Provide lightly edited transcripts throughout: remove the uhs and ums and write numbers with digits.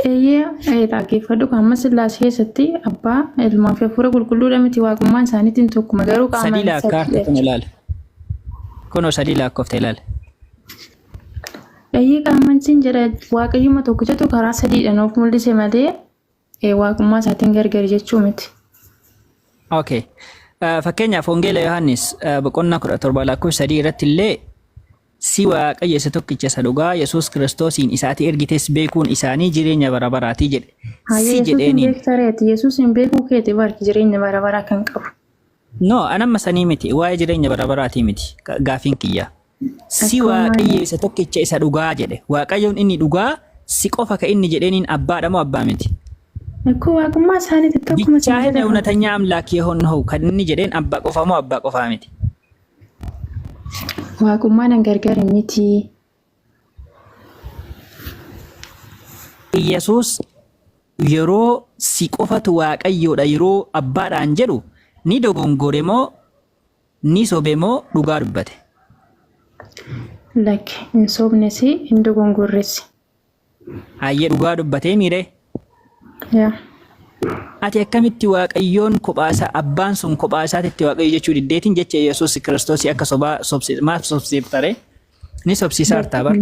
Eeyyee, dhaggeeffadhu kan amma Sillaasee keessatti abbaa, ilmaa fi hafuura qulqulluudha miti, waaqummaan isaaniitiin tokkuma garuu Sadii qaamaan lakkaa'arte sadiidha kun jechuudha. ilaali. Kunoo sadii lakkoofte ilaali. Eeyyee, qaamaan siin jedha, waaqayyuma tokkichatu karaa sadiidhaan of mul'ise malee waaqummaa isaatiin gargari jechuu miti. Okay. Fakkeenyaaf Wangeela Yohaannis boqonnaa 17 lakkoofsa 3 irratti illee si Waaqayyo isa tokkicha isa dhugaa Yesuus Kiristoosiin isa ati ergites beekuun isaanii jireenya bara baraatii jedhe. Hayyee, Si Yesuus hin jedheeniin. beektareeti. Yesuus hin beekuu keeti barki jireenya bara baraa kan qabu. No, anamma sanii miti. Waa'ee jireenya bara baraatii miti. Gaafiin kiyya. Si Akkuma Waaqayyo isa tokkicha isa dhugaa jedhe. Waaqayyoon inni dhugaa si qofa ka inni jedheeniin abbaadha moo abbaa miti? Akkuma waaqummaa isaaniitti tokkuma siin Bichaahin jedha. እውነተኛ አምላክ የሆንኸው kan inni jedheen abbaa qofa moo abbaa qofaa miti? Waaqummaan an gargar miti. Iyyasuus yeroo si qofatu Waaqayyoodha yeroo abbaadhaan jedhu ni dogongore moo ni sobe moo dhugaa dubbate? Lakki, hin sobnes hin dogongorres. Hayyee, dhugaa dubbatee miiree? Yaa. Ati akkamitti Waaqayyoon kophaasaa abbaan sun kophaa isaatitti Waaqayyo jechuu diddeetiin jecha Yesuus Kiristoosii akka sobaa sobsi maaf sobsiiftaree? Ni sobsiisaartaa bar.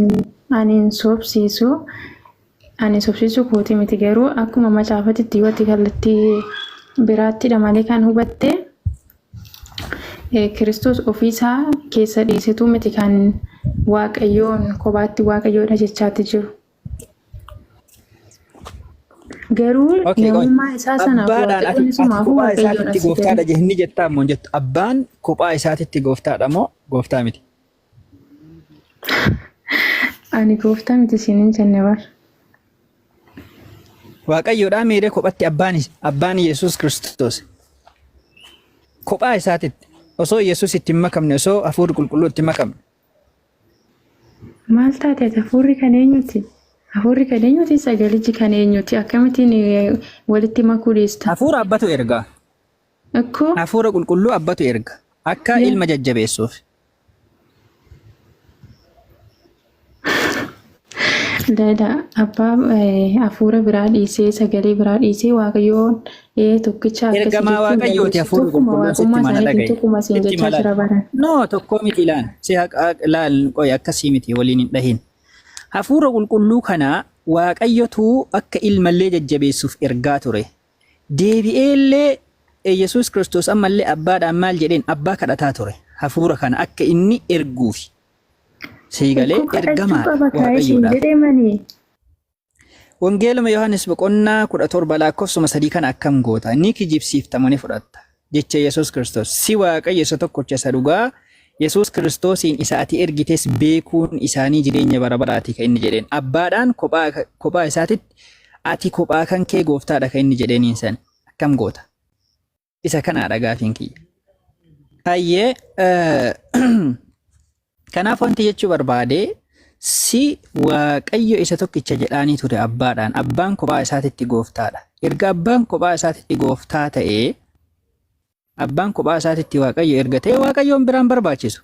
Ani hin sobsiisu. Ani sobsiisuu kooti miti, garuu akkuma macaafatitti yoo ati kallattii biraattidha malee kan hubatte, Kiristoos ofiisaa keessa dhiisetu miti kan Waaqayyoon kophaatti Waaqayyoodha jechaatti jiru. Garuu Okay, qoy. namummaa isaa sanaaf Abbaadhaan ati Waaqayyoon ati isumaafuu kophaa Waaqayyoodha isaatitti si gooftaadha galee. jenni jettaa immoo hin jettu. Abbaan kophaa isaatitti gooftaadha moo gooftaa miti? Ani gooftaa miti siin hin jenne bar. Waaqayyoodhaa miiree kophatti abbaan Yesuus Kiristoos kophaa isaatitti osoo Yesuus itti hin makamne, osoo hafuurri qulqulluu itti hin makamne. Maal taate ati? Hafuurri kan eenyuti? Hafuurri kan eenyuti? Sagalichi kan eenyuti? Akkamittiin walitti makuu dhiista? Hafuura abbatu erga. Akkoo. Hafuura qulqulluu abbatu erga. Akka ilma jajjabeessuuf. Dada abbaa hafuura biraa dhiisee, sagalee biraa dhiisee, Waaqayyoon tokkicha akkasi Ergamaa jechuun Waaqayyooti dandeessu. hafuurri Tokkuma qulqulluun sitti waaqummaa mana isaaniitiin dhaga'i. tokkuma siin Sitti jechaa mala. jira baran. No, tokkoo miti ilaal. Si haqa laal qoy, akkasii miti, waliin hin dhahin. Hafuura qulqulluu kana Waaqayyotu akka ilmallee jajjabeessuuf ergaa ture. Deebi'eellee Yesuus Kiristoos ammallee abbaadhaan maal jedheen abbaa kadhataa ture? Hafuura kana akka inni erguufi. Sii galee? Ekkoo kadhachuu Ergamaadha qaba kaa'ee siin Waaqayyoodhaaf. jedhee manii. Wangeeluma Yohaannis boqonnaa 17 lakkoofsuma 3 kana akkam goota? Ni kijibsiifta moo ni fudhatta? Jecha Yesuus Kiristoos. Si Waaqayyo isa tokkocha isa dhugaa Yesuus Kiristoosiin isa ati ergites beekuun isaanii jireenya bara baraati kan inni jedheen. Abbaadhaan kophaa kophaa isaatitti ati kophaa kan kee gooftaadha kan inni jedheeniin san akkam goota? Isa kanaadha gaafiin kiyya. Hayyee, kanaaf wanti jechuu barbaade si Waaqayyo isa tokkicha jedhaanii ture abbaadhaan. Abbaan kophaa isaatitti gooftaadha. Erga abbaan kophaa isaatitti gooftaa ta'ee, abbaan kophaa isaatitti Waaqayyo erga ta'e, Waaqayyoon biraan barbaachisu.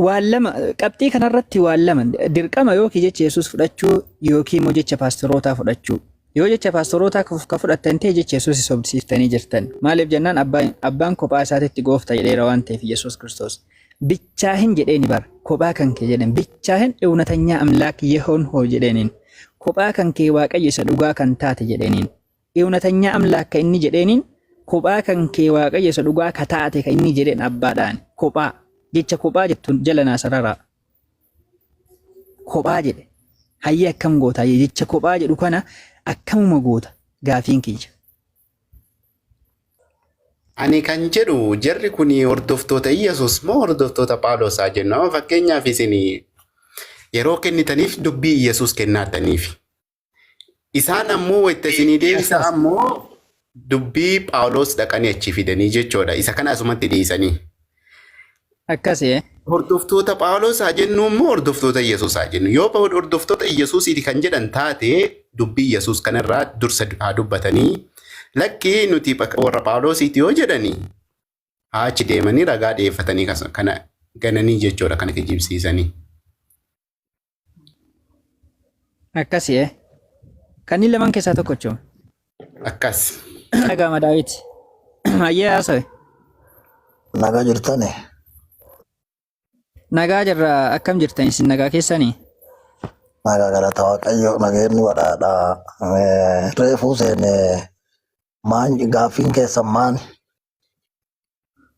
Waan lama qabxii kanarratti, waan lama dirqama: yookiin jecha Yesuus fudhachuu yookiin immoo jecha paastorootaa fudhachuu. Yoo jecha paastorootaa ka fudhattan ta'e, jecha Yesuus sobsiiftanii jirtan. Maaliif jennaan abbaan kophaa isaatitti goofta jedheera waan ta'eef Yesuus Kiristoos. ብቻህን jedheeni bara kophaa kan kee jedheen ብቻህን እውነተኛ አምላክ የሆንኸው jedheeniin, kophaa kan kee Waaqayyo isa dhugaa kan taate jedheeniin. እውነተኛ አምላክ ka inni jedheeniin, kophaa kan kee Waaqayyo isa dhugaa ka taate ka inni jedheen abbaadhaan kophaa, jecha kophaa jettuun jala naa sararaa. Kophaa jedhe. Hayyee, akkam goota? Hayyee, jecha kophaa jedhu kana akkamuma goota? Gaafiin kiyya. Ani kan jedhu jarri kun hordoftoota Iyyasuus moo hordoftoota Phaawulosaa jennu? Amma fakkeenyaaf isin yeroo kennitaniif dubbii Iyyasuus kennaattaniif. Isaan ammoo wayita isinii deebisan ammoo dubbii Phaawulos dhaqanii achi fidanii jechuudha. Isa kana asumatti dhiisanii. Akkasii. Hordoftoota Phaawulos haa jennu immoo hordoftoota Iyyasuus haa jennu. Yoo hordoftoota Iyyasuusiiti kan jedhan taate, dubbii Iyyasuus kanarraa dursa haa dubbatanii. Lakkii, nuti warra Phaawulosiiti yoo jedhanii, haa achi deemanii ragaa dhiyeeffatanii kana gananii jechuudha, kana kijibsiisanii. Akkasi eh. Kanneen lamaan keessaa tokkochuma. Akkas. Dhaga'ama Daawit. Hayyee haasawe. Nagaa jirtani? Nagaa jirra akkam jirtan isin nagaa keessanii? Nagaa galata Waaqayyo nageenyi badhaadha. Reefuu seene maan gaaffiin keessan maani?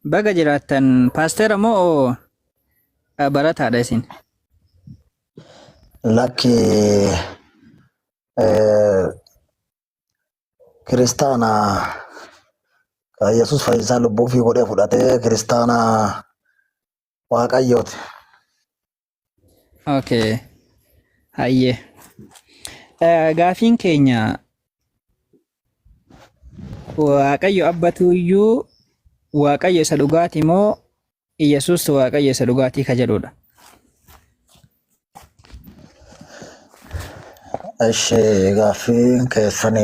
Baga jiraattan paasteera moo barataadha isin? Lakki kiristaana kan Yesuus fayyisaa lubbuu ofii godhee fudhatee kiristaana Waaqayyooti. Okay. Hayyee. Gaafiin keenya Waaqayyo abbatu iyyuu Waaqayyo isa dhugaati moo Iyyasuus Waaqayyo isa dhugaatii ka jedhudha. Ishi gaaffiin keessan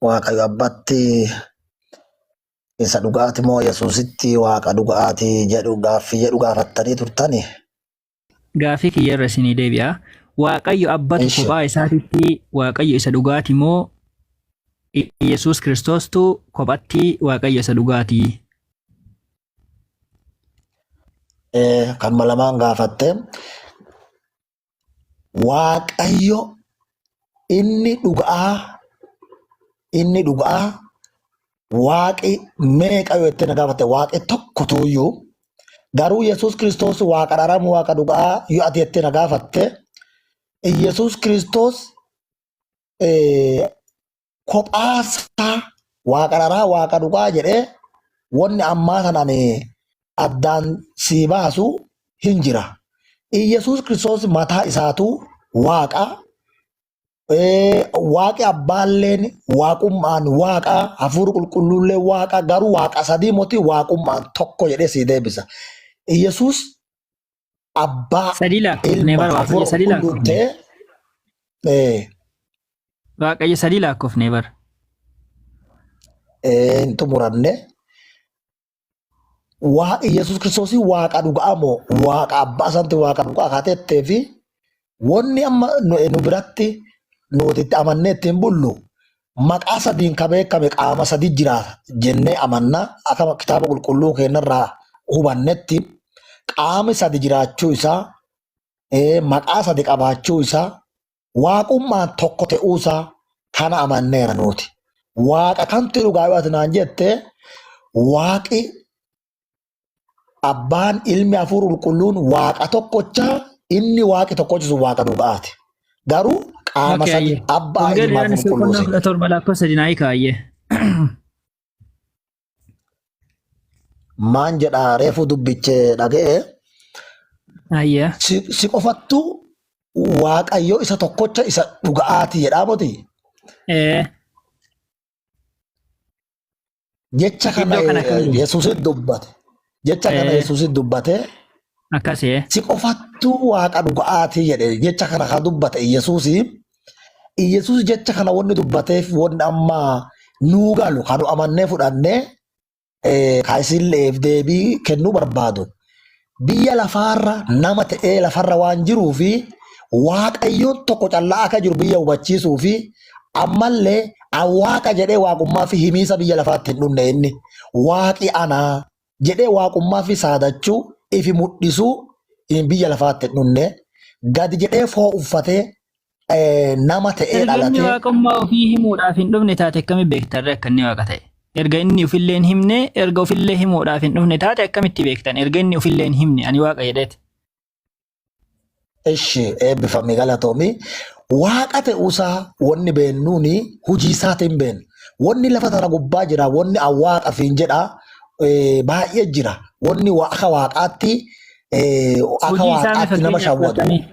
Waaqayyo abbatti isa dhugaati moo Yesuusitti Waaqa dhugaati jedhu gaaffii jedhu gaafattanii turtani. Gaaffii kiyya irra isinii deebi'a. Waaqayyo abbatu Ishi. kophaa isaatitti Waaqayyo isa dhugaati moo Iyyasuus Kiristoostu kophatti Waaqayyo isa dhugaati? Kan lamaan gaafatte Waaqayyo inni dhugaa inni dhugaa waaqi meeqa yoo jettee na gaafatte waaqi tokkotu iyyuu garuu Yesuus Kiristoos waaqa dharamu waaqa dhugaa yoo ati jettee na gaafatte Yesuus Kiristoos kophaasaa waaqa dharaa waaqa dhugaa jedhee wanni ammaa sanaan addaan sii baasu hin jira. Iyyasuus Kiristoos mataa isaatu waaqa. Waaqi abbaalleen waaqummaan waaqa, hafuurri qulqulluullee waaqa, garuu waaqa sadii moti waaqummaan tokko jedhee sii deebisa. Iyyasuus abbaa, Sadii lakkoofne ilma, bara Waaqayyo hafuura sadii qulqulluu lakkoofne. ta'ee Waaqayyo sadii lakkoofne bara. hin xumuranne. Waa Iyyasuus Kiristoosii waaqa dhugaa moo waaqa abbaa santi waaqa dhugaa kaatettee fi wanni amma nu biratti nuti itti amannee ittiin bullu maqaa sadiin ka beekame qaama sadi jira jennee amanna akka kitaaba qulqulluu keenyarraa hubannetti qaami sadi jiraachuu isaa maqaa sadi qabaachuu isaa waaqummaan tokko ta'uu isaa kana amanneera nuti. Waaqa kamtu dhugaa yoo ati naan jette waaqi abbaan ilmi hafuura qulqulluun waaqa tokkocha inni waaqi tokkochi sun waaqa dhugaati. Garuu qaama Okay, sadi ayyee. abbaa Wangeela ilma Yohaannis hafuura boqonnaa qulqulluuti. 17 lakkoofsa sadii naa hiika ayyee. Maan jedha reefuu dubbiche dhaga'e Ayyee. si qofattu waaqayyo isa tokkocha isa dhuga'aati jedhaa moti. Ee. Jecha kana Iddoo kana kam Yesuusit dubbate. Jecha kana Ee. Yesuusit dubbate. Akkas ee. Si qofattuu waaqa dhuga'aatii jedhe jecha kana kan dubbate Yesuusi. Yesuus jecha kana wanni dubbateef wanni amma nuu galu kan nu amannee fudhannee kan isinleef deebii kennuu barbaadu. Biyya lafaarra nama ta'ee lafarra waan jiruu fi Waaqayyoon tokko callaa akka jiru biyya hubachiisuu fi ammallee an waaqa jedhee waaqummaa fi himiisa biyya lafaatti hin dhumne inni waaqi anaa jedhee waaqummaa fi saadachuu ifi mudhisuu hin biyya lafaatti hin dhumne gadi jedhee foo uffatee nama ta'ee Erga inni dhalatee waaqummaa ofii himuudhaaf hin dhufne taate akkamitti beektarree akka inni waaqa ta'e? Erga inni ofillee hin himne, erga ofillee himuudhaaf hin dhufne taate akkamitti beektan? Erga inni ofillee hin himne ani waaqa jedheeti. Ishi eebbifami galatoomi. Waaqa ta'uusaa wanni beennuuni hojii isaatiin beenna. Wanni lafa tana gubbaa jira, wanni an waaqa fiin jedha baay'ee jira. Wanni akka waaqaatti akka Hojii isaa mee waaqaatti nama fakkeenyaaf shawwadu. fudhatanii.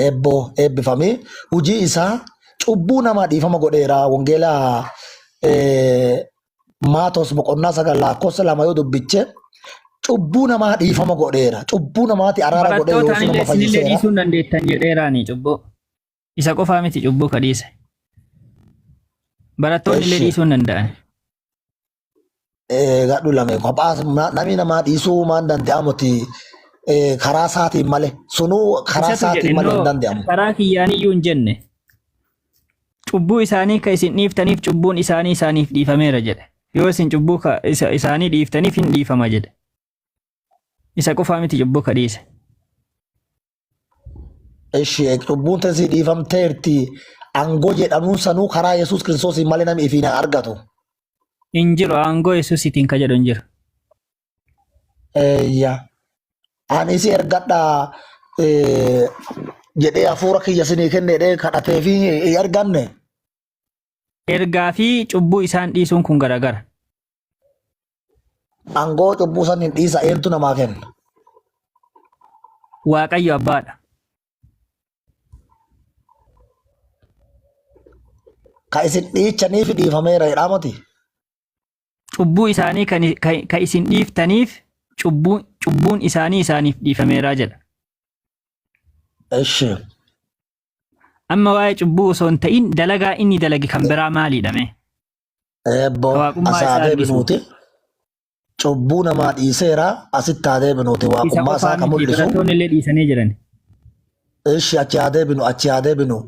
Eebboo eebbifami. Hojii isaa cubbuu namaa dhiifama godheera. Wangeela Maatos boqonnaa 9 lakkoofsa 2 yoo dubbiche cubbuu namaa dhiifama godheera. Cubbuu namaati araara godhee Barattoota yoosuu anillee nama isinillee fayyiseera. dhiisuu hin dandeettan jedheeraani cubbuu. Isa qofaa miti cubbuu ka dhiise. Barattoonni illee Eshi. dhiisuu hin danda'an. Gadhu lame kophaas namni namaa dhiisuu maan danda'amuti. Karaa isaatiin malee sunuu karaa Isatu jedhe isaatiin malee hin noo danda'amu. karaa kiyyaaniyyuu hin jenne. Cubbuu isaanii ka isin dhiiftaniif cubbuun isaanii isaaniif dhiifameera jedhe. Yoo isin cubbuu ka isa isaanii dhiiftaniif hin dhiifama jedhe. Isa qofaa miti cubbuu ka dhiise. Ishi cubbuun teessii dhiifamteerti aangoo jedhamuun sanuu karaa Yesuus Kiristoosiin malee namni ifiin hin argatu. Hin jiru aangoo Yesuusiitiin ka jedhu hin jiru. Eeyya. Ani isi ergadha jedhee hafuura kiyya isinii kenne jedhee kadhatee fi hin arganne. Ergaa fi cubbuu isaan dhiisuun kun garagara. Aangoo cubbuu san hin dhiisa eentu namaa kenna. Waaqayyo abbaadha. Ka isin dhiichaniif dhiifameera jedhaa moti. Cubbuu isaanii kan, kan, kan isin dhiiftaniif cubbuun, cubbuun isaanii isaaniif dhiifameera jedha. Ishi. Amma waa'ee cubbuu osoo hin ta'in dalagaa inni dalage kan biraa maaliidha mee? Eebbo Ka waaqummaa as haa isaa argisu. deebinuuti. Cubbuu namaa dhiiseera asitti haa deebinuuti Isa waaqummaa isaa qofaa ka miti mul'isu. barattoonni illee dhiisanii jiran. Ishi achi haa deebinu achi haa deebinu.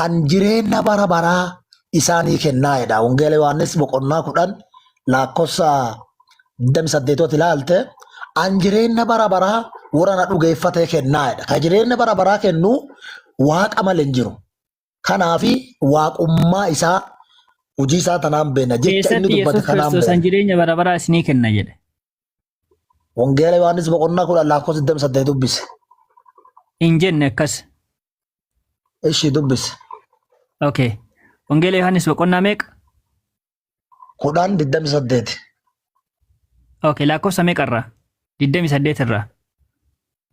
An jireenya bara baraa isaanii kennaa jedha. Wangeela Yohaannis boqonnaa 10 lakkoofsa 28 ilaalte an jireenya bara baraa warra na dhugeeffatee kennaa jedha. Ka jireenya bara baraa kennu waaqa malee hin jiru. Kanaafi waaqummaa isaa hojii isaa tanaan beekna. Jecha inni Keessatti dubbate Yesuus kanaan Kiristoos an beekna. jireenya bara baraa isinii kenna jedhe. Wangeela Yohaannis boqonnaa 10 lakkoofsa 28 dubbise. Hin jenne akkas. Ishii dubbise. Okay. Wangeela Yohaannis boqonnaa meeqa? 10 28. Okay, lakkoofsa meeqa irraa? 28 irraa.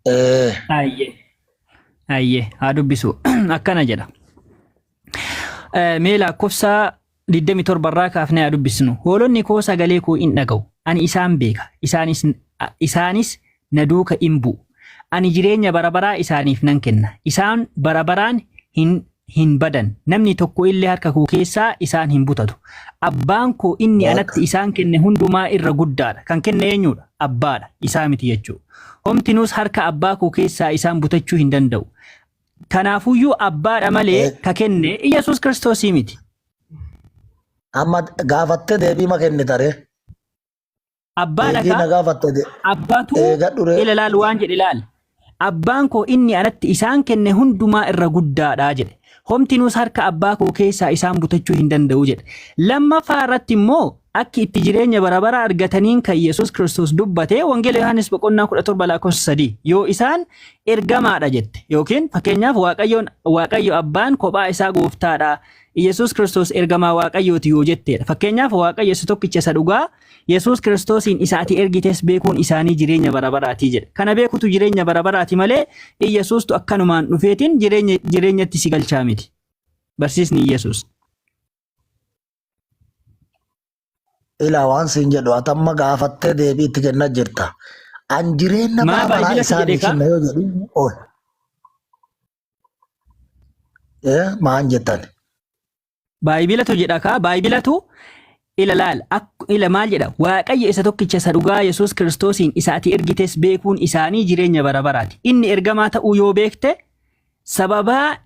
Ee. Ayyee. Ayyee, haa dubbisu. Akkana jedha. Mee lakkoofsa 27 irraa kaafnee haa dubbisnu. Hoolonni koo sagalee koo in dhaga'u. Ani isaan beeka. Isaanis, isaanis na duuka in bu'u. Ani jireenya bara baraa isaaniif nan kenna. Isaan bara baraan hin hin badan. Namni tokko illee harka koo keessaa isaan hin butatu. Abbaan koo inni Waaqa. anatti isaan kenne hundumaa irra guddaadha. Kan kenne eenyudha? Abbaadha. Isaa miti jechuudha. Homtinuus harka abbaa koo keessaa isaan butachuu hin danda'u. Kanaafuyyuu abbaadha malee ka kenne Iyyasuus Kiristoosii miti. Amma gaafattee deebii ma kennita ree? Abbaadha Eegii kaa na gaafatte abbaatu eegadhu ree. ila laal waan jedhe laal. Abbaan koo inni anatti isaan kenne hundumaa irra guddaadha jedhe. Homtinuus harka abbaa koo keessaa isaan butachuu hin danda'u jedhe. Lammaffaa irratti immoo akki itti jireenya bara baraa argataniin kan Yesuus Kiristoos dubbate Wangeela Yohaannis boqonnaa 17 lakkoofsa 3 yoo isaan ergamaadha jette yookiin fakkeenyaaf Waaqayyoon Waaqayyo abbaan kophaa isaa gooftaadha Yesuus Kiristoos ergamaa Waaqayyooti yoo jetteedha. Fakkeenyaaf Waaqayyo isa tokkicha isa dhugaa Yesuus Kiristoosiin isa ati ergites beekuun isaanii jireenya bara baraati jedhe. Kana beekutu jireenya bara baraati malee Iyyasuustu akkanumaan dhufeetiin jireenya jireenyatti si galchaa miti. Barsiisni Iyyasuus. Ilaa waan siin jedhu ati amma gaafattee deebii itti kennaa jirta. An jireenya Maa bara baraa baay'ina si jedhe isaanii kaa? kenna yoo jedhu oy. Maan jettan? Baayibilatu jedha kaa baayibilatu ila laal ila maal jedha Waaqayyo isa tokkicha isa dhugaa Yesuus Kiristoosiin isa ati ergites beekuun isaanii jireenya bara baraati. Inni ergamaa ta'uu yoo beekte sababaa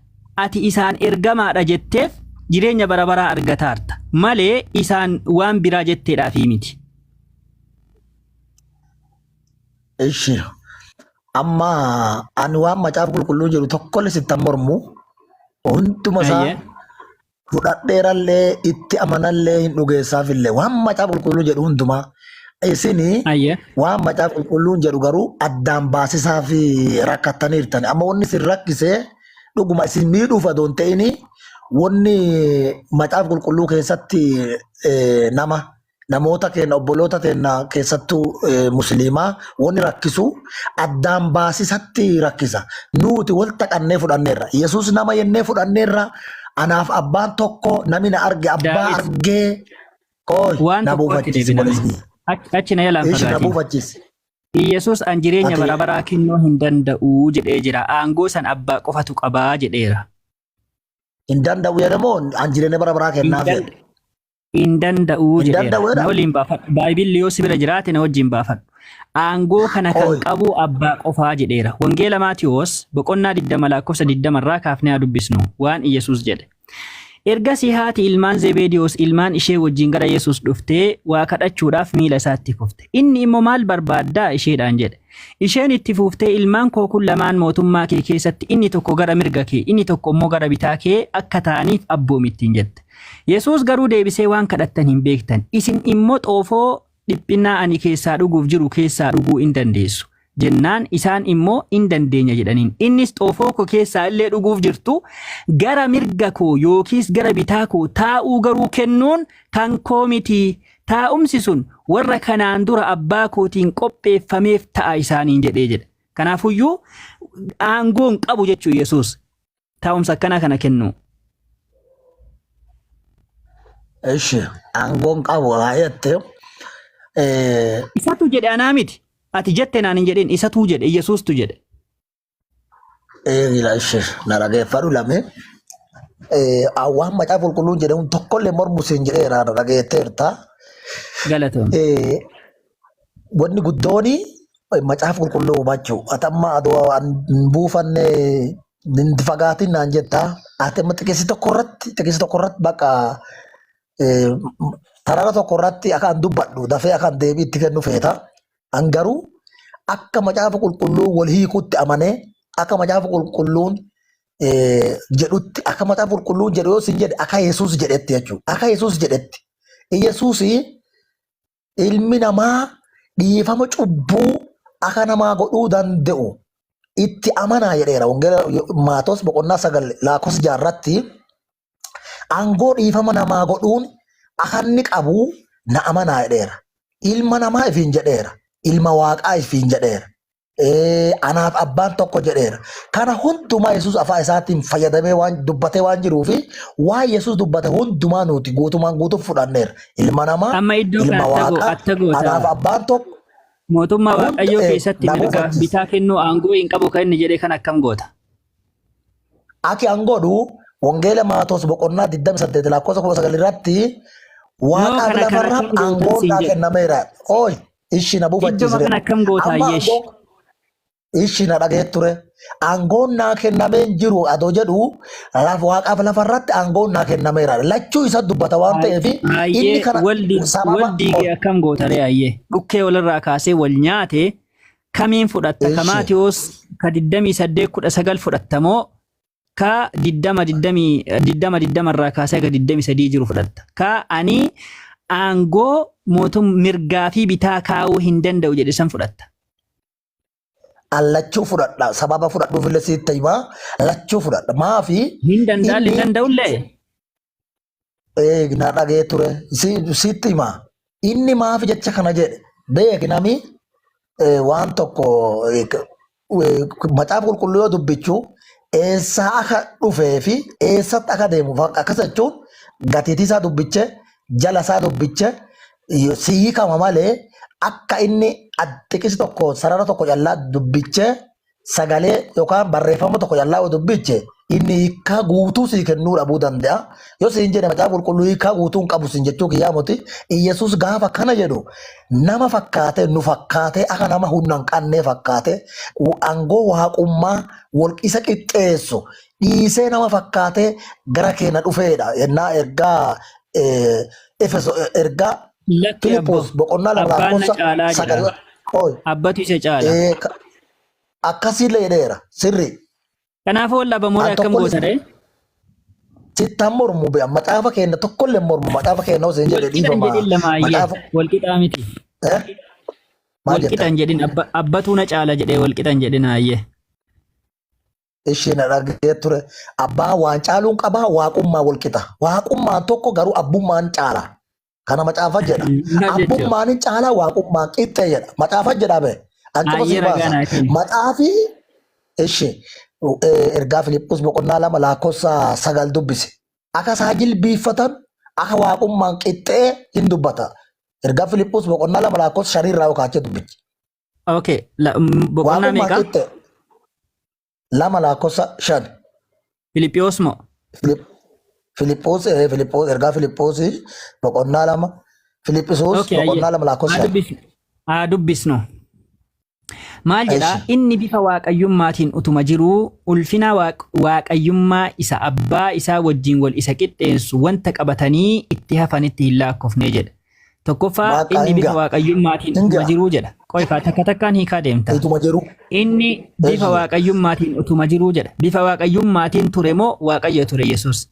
ati isaan ergamaadha jetteef jireenya bara baraa argataarta malee isaan waan biraa jetteedhaafii miti. Ishi. Amma ani waan macaafa qulqulluu jedhu tokkollee sitti hin mormu. Hunduma isaa Ayyee. fudhadheerallee itti amanallee hin dhugeessaafillee waan macaafa qulqulluu jedhu hundumaa. Isini Ayyee. waan macaafa qulqulluun jedhu garuu addaan baasisaa fi rakkattaniirtan. Amma wanni isin rakkisee dhuguma isin miidhuuf adoo hin ta'ini wanni macaafa qulqulluu keessatti nama namoota keenya obboloota keenya keessattuu musliimaa wanni rakkisu addaan baasisatti rakkisa. Nuti wal taqannee fudhanneerra. Yesuus nama jennee fudhanneerra. Anaaf abbaan tokko namni na arge abbaa Daawit argee qoy waan na tokkotti buufachiisi deebiname. obboleessi. Achi na jalaan Ishi na fagaatiin. buufachiisi. Iyyasuus an jireenya Ati bara baraa kennuu hin danda'u jedhee jira. Aangoo san abbaa qofatu qabaa jedheera. hin danda'u jedhamoo an jireenya bara baraa Hin kennaaf jedhe. hin danda'u Hin jedheera. danda'u Na jedha. waliin baafadhu. Baayibilli yoo si bira jiraate na wajjin baafadhu. Aangoo kana kan Qoy. qabu abbaa qofaa jedheera. Wangeela Maatiyoos boqonnaa 20 lakkoofsa 20 irraa kaafnee haa dubbisnu waan Iyyasuus jedhe. Ergasii haati ilmaan Zebeediyoos ilmaan ishee wajjin gara Yesuus dhuftee waa kadhachuudhaaf miila isaatti kufte. Inni immoo maal barbaaddaa isheedhaan jedhe. Isheen itti fuuftee ilmaan koo kun lamaan mootummaa kee keessatti inni tokko gara mirga kee inni tokko immoo gara bitaa kee akka ta'aniif abboomi ittiin jette. Yesuus garuu deebisee waan kadhattan hin beektan. Isin immoo xoofoo dhiphinnaa ani keessaa dhuguuf jiru keessaa dhuguu in dandeessu. Jennaan isaan immoo in dandeenya jedhaniin. Innis xoofoo koo keessaa illee dhuguuf jirtu gara mirga koo yookiis gara bitaa koo taa'uu garuu kennuun kan koo miti. Taa'umsi sun warra kanaan dura abbaa kootiin qopheeffameef ta'a isaaniin jedhee jedha. Kanaafuyyuu aangoo hin qabu jechuu Yesuus. Taa'umsa akkanaa kana kennuu. Ishi aangoon qabu haa jette. Isatu jedhe anaa miti. Ati jette naan hin jedhin isatu jedhe Yesuustu jedhe. Eegila ishi na dhageeffadhu lame. Waan macaafa qulqulluun jedhamu tokkollee mormu siin jedheera na dhageetteerta. Galatoom. Wanni guddooni macaafa qulqulluu hubachuu. Ati amma adoo hin buufanne hin fagaatin naan jetta. Ati amma xiqisi tokko irratti bakka sarara tokko irratti akka an dubbadhu dafee akka an deebii itti kennu feeta. An garuu akka macaafa qulqulluu wal hiikutti amanee akka macaafa qulqulluun jedhutti akka macaafa qulqulluun jedhu yoo sin jedhe akka Yesuus jedhetti jechuudha. Akka Yesuus jedhetti. Yesuus Ilmi namaa dhiifama cubbuu akka namaa godhuu danda'u itti amanaa jedheera. Wangeela Maatos boqonnaa 9 lakkoofsa 6 irratti aangoo dhiifama namaa godhuun akka inni qabu na amanaa jedheera. Ilma namaa ifiin jedheera. Ilma waaqaa ifiin jedheera. Anaaf abbaan tokko jedheera. Kana hundumaa Yesuus afaan isaatiin fayyadamee waan dubbatee waan jiruu fi waan Yesuus dubbate hundumaa nuti guutumaan guutuuf fudhanneera. Ilma namaa, Amma iddoo ilma kana waaqaa, atta goota anaaf abbaan tokko mootummaa hunda Waaqayyoo keessatti na mirgaaf buufachiisa. bitaa kennuu aangoo hin qabu kan inni jedhe kan akkam goota? Aki an godhu wangeela Maatos boqonnaa 28 lakkoofsa 19 irratti Noo waaqaaf kana kan lafarraaf akkam gootan aangoon siin naa jedhe. kennameera. Ooy ishi na Iddoma buufachiisire. kana akkam goota Amma ayyeesh. aangoon ishi na dhagee ture. Aangoon naa kennamee hin jiru adoo jedhu waaqaaf lafarratti aangoon naa kennameera. Lachuu isa dubbata waan ta'eef inni Ayyee kana wal sababa wal diige akkam goota ree ayyee. Dhukkee walirraa kaasee wal nyaate kamiin fudhatta ka ishi Maatiyoos ka 28 19 fudhatta moo ka 20 20 20 20 irraa kaasee haga 23 jiru fudhatta. Ka ani aangoo mootum mirgaa fi bitaa kaa'uu hin danda'u jedhe san fudhatta. An lachuu fudhadha. Sababa fudhadhuuf illee sitti himaa. Lachuu fudhadha. Maafi Hin danda'an hin inni danda'ullee. na dhagee ture. Sitti himaa. Inni maaf jecha kana jedhe. Beeki nami waan tokko macaafa qulqulluu yoo dubbichu eessaa akka dhufee fi eessatti akka deemu akkas jechuun gatiitii isaa dubbiche jala isaa dubbiche si hiikama malee akka inni xiqisi tokko sarara tokko callaa dubbiche sagalee yookaan barreeffama tokko callaa yoo dubbiche inni hiikkaa guutuu sii kennuu dhabuu danda'a. Yoo siin jedhe macaafa qulqulluu hiikkaa guutuu hin qabu siin jechuu kiyyaa miti. Iyyasuus gaafa kana jedhu nama fakkaatee nu fakkaatee akka nama humna hin qabnee fakkaatee aangoo waaqummaa wal isa qixxeessu dhiisee nama fakkaatee gara keenya dhufeedha. Yennaa ergaa Efeso ergaa Lakki abbo Filiphos boqonnaa 2 abbaan na lakkoofsa caalaa 9 jedha. Ooy, Abbatu isa caala. Akkasiillee jedheera sirrii. Kanaafuu wal dhabamoodha An akkam tokkollee goota ree? sittan mormu be macaafa keenya tokkollee mormu macaafa keenya osoo hin jedhe Wal qixa hin dhiifama jedhin lama ayyee. macaafa Wal qixaa miti. eh maal Wal jette qixa hin jedhin abbatu na caala jedhee wal qixa hin jedhin ayyee. Ishee na dhagee ture abbaa waan caaluun qabaa waaqummaa wal qixa waaqummaan tokko garuu abbummaan caala kana macaafa jedha Maal jechuudha? abbummaan hin caala waaqummaan qixxee jedha macaafa jedha be an cufa Ayyee sii ragaa baasa naa kenni. macaafi ishi ergaa Filiphus boqonnaa 2 lakkoofsa 9 dubbise akka isaa jilbiiffatan akka waaqummaan qixxee hin dubbata ergaa Filiphus boqonnaa 2 lakkoofsa 5 irraa yoo kaachee dubbichi Okay, boqonnaa waaqummaan meeqa? qixxee 2 lakkoofsa 5. Filiphiyos moo? Filiphos ergaa Filiphos boqonnaa 2 Filiphisuus Okay, ayyee. boqonnaa 2 lakkoofsa Haa 5. dubbisnu. Haa dubbisnu. Maal jedha? Eshi. Inni bifa waaqayyummaatiin utuma jiruu ulfina waaqayyummaa isa abbaa isaa wajjin wal isa qixxeessu wanta qabatanii itti hafanitti hin laakkofne jedha. Tokkoffaa Waaqa inni hin bifa ga'a. waaqayyummaatiin Hin utuma ga'a. jiruu jedha. Qoyfaa takka takkaan hiikaa deemta. Utuma jiru. Inni bifa Eshi. waaqayyummaatiin utuma jiruu jedha. Bifa waaqayyummaatiin ture moo waaqayyo ture Yesuus?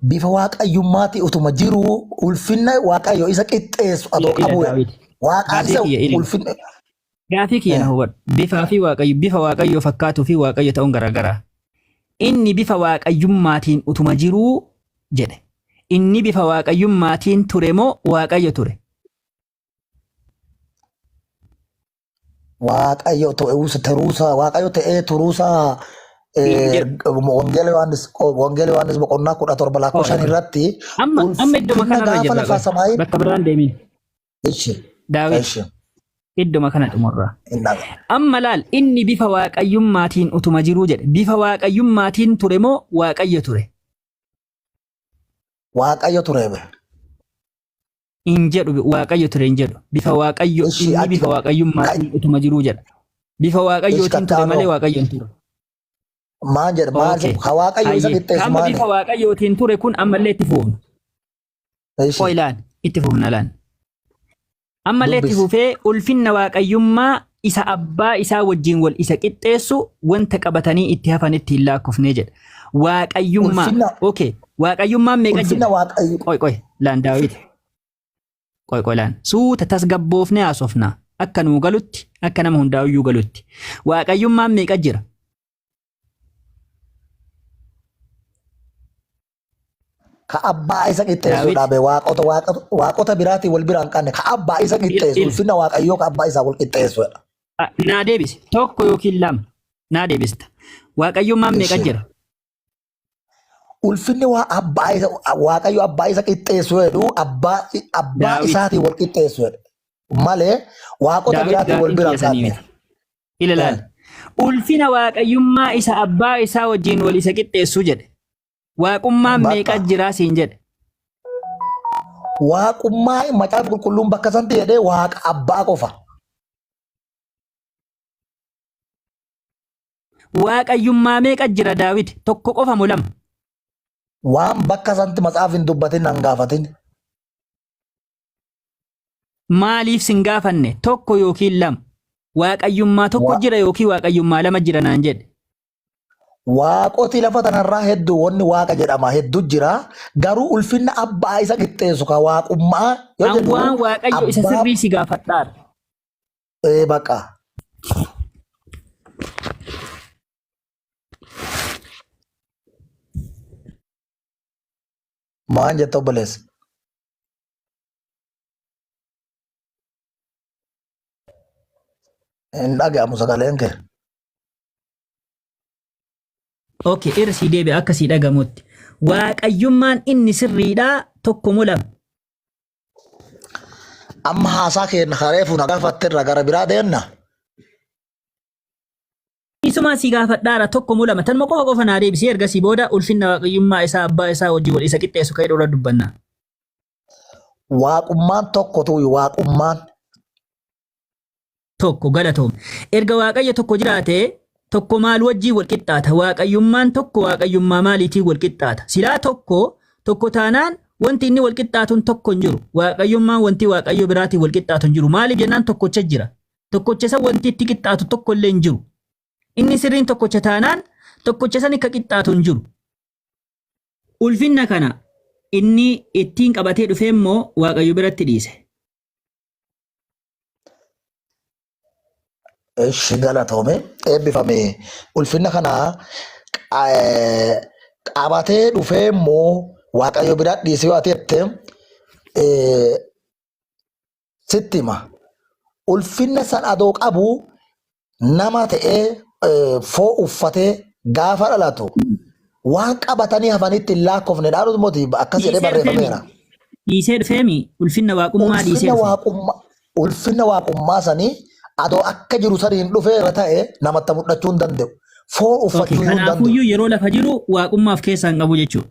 Bifa waaqayyummaati utuma jiru ulfinna waaqayyo isa qixxeessu adoo Ila ila qabu jedha. Daawit. Waaqaan Gaafii isa kiyya ila. ulfinna. Gaafii kiyya na hubadhu. Bifaa fi waaqayyo bifa waaqayyoo fakkaatuu fi waaqayyo ta'uun garaagaraa. Inni bifa waaqayyummaatiin utuma jiruu jedhe. Inni bifa waaqayyummaatiin ture moo waaqayyo ture? Waaqayyo ta'uusa turuusa Waaqayyo ta'ee turuusa Hin jedhu. Wangeela Yohaannis boqonnaa 17 lakkoofsa Qoy 5 irratti Amma amma idduma ulfinna kanarra gaafa jirra lafaa qoy. samaayin Bakka biraan deemin. ishi Daawit ishi idduma kana xumurra. hin dhaga. Amma laal inni bifa waaqayyummaatiin utuma jiruu jedhe. Bifa waaqayyummaatiin ture moo waaqayyo ture? Waaqayyo ture be. Hin jedhu waaqayyo ture hin jedhu. Bifa waaqayyo Ishi inni achi bifa waaqayyummaatiin utuma jiruu jedha. Bifa ishi waaqayyootiin ture malee kattaanoo waaqayyo hin ture. maan jedha maal Okay. ka Waaqayyo isa Hayyee. qixxeessu Amma maali? bifa waaqayyootiin ture kun ammallee itti fufna. Ishi Qoy laan itti fufna laan. Ammallee itti dubbisi. fufee ulfinna waaqayyummaa isa abbaa isaa wajjin wal isa qixxeessu wanta qabatanii itti hafanitti hin laakkofne jedha. Waaqayyummaa. Ulfinna Okay. Waaqayyummaan meeqa ulfinna jira? Waaqayyo Qoy qoy laan Daawit. Qoy qoy laan. Suuta tasgabboofnee haasofna. Akka nuu galutti akka nama hundaayyuu galutti. Waaqayyummaan meeqa jira? Ka abbaa isa qixxeessu Daawit. dhabe waaqota waaqota waaqota biraatiin wal biraan qabne ka abbaa isa Il qixxeessu il. ulfinna waaqayyoo ka abbaa isaa wal qixxeessu. Naa deebisi. Tokko yookiin lama. Naa deebista. Waaqayyummaan meeqa Ishi. jira? Ulfinni waa abbaa isa waaqayyo abbaa isa qixxeessu jedhu abbaa abbaa Daawit. isaatiin wal qixxeessu jedhu malee waaqota Daawit biraatiin wal gaaffiin biraan kiyya sanii qabne. miti. Ila laal. Ulfina waaqayyummaa isa abbaa isaa wajjin wal isa qixxeessu jedhe. Waaqummaan meeqa Bakka jiraa siin jedhe. waaqummaa macaafa qulqulluun bakka sanatti jedhee waaqa abbaa qofa. Waaqayyummaa meeqa jira Daawit? Tokko qofa moo lama? Waan bakka sanatti macaafa hin dubbatin nan gaafatin. Maaliif sin gaafanne? Tokko yookiin lama. Waaqayyummaa tokko jira yookiin waaqayyummaa lama jira naan jedhe. Waaqoti lafa tanarraa hedduu wanni waaqa jedhama hedduu jira. Garuu ulfinna abbaa isa qixxeessu ka waaqummaa yoo An jedhu waan waaqayyo isa abbaa sirrii si gaafadhaadha. ee baqa. Maan jetta obboleessa? Hin dhaga'amu sagaleen kee. Okay, irra sii deebi'a akka sii dhagamutti. Waaqayyummaan inni sirriidhaa tokko moo lama? Amma haasaa keenya kareefu na gaafatterra gara biraa deemna. Isumaa sii gaafadhaara tokko moo lama? Tanuma qofa qofa naa deebisee ergasii booda ulfinna waaqayyummaa isaa abbaa isaa wajjin wal isa qixxeessu ka'ee dhoora dubbanna. Waaqummaan tokkotu waaqummaan. Tokko galatoom. Erga Waaqayyo tokko jiraate tokko maal wajjin wal qixxaata? Waaqayyummaan tokko waaqayyummaa maaliitiin wal qixxaata? Silaa tokko tokko taanaan wanti inni wal qixxaatuun tokko hin jiru. Waaqayyummaan wanti Waaqayyo biraatiin wal qixxaatu hin jiru. Maaliif jennaan tokkocha jira. Tokkocha isa wanti itti qixxaatu tokko illee hin jiru. Inni sirriin tokkocha taanaan tokkocha san akka qixxaatu hin jiru. Ulfinna kana inni ittiin qabatee dhufee immoo Waaqayyo biratti dhiise. Ishi galatoome eebbifame ulfinna kana qabatee dhufee immoo Waaqayyo biraa dhiise yoo ati jette sitti hima. Ulfinna san adoo qabu nama ta'ee foo uffatee gaafa dhalatu waan qabatanii hafanitti hin laakkofne dhaadhu moti akkas jedhee Dhiisee dhufeemi. barreeffameera. Dhiisee dhufeemi. Ulfinna waaqummaa dhiisee Ulfinna dhufe. waaqummaa ulfinna waaqummaa sanii adoo akka jiru saniin dhufee irra ta'e namatti mul'achuu hin danda'u. Foon Okay, uffachuu hin danda'u. kanaafuyyuu yeroo lafa jiru waaqummaaf keessaa hin qabu jechuudha.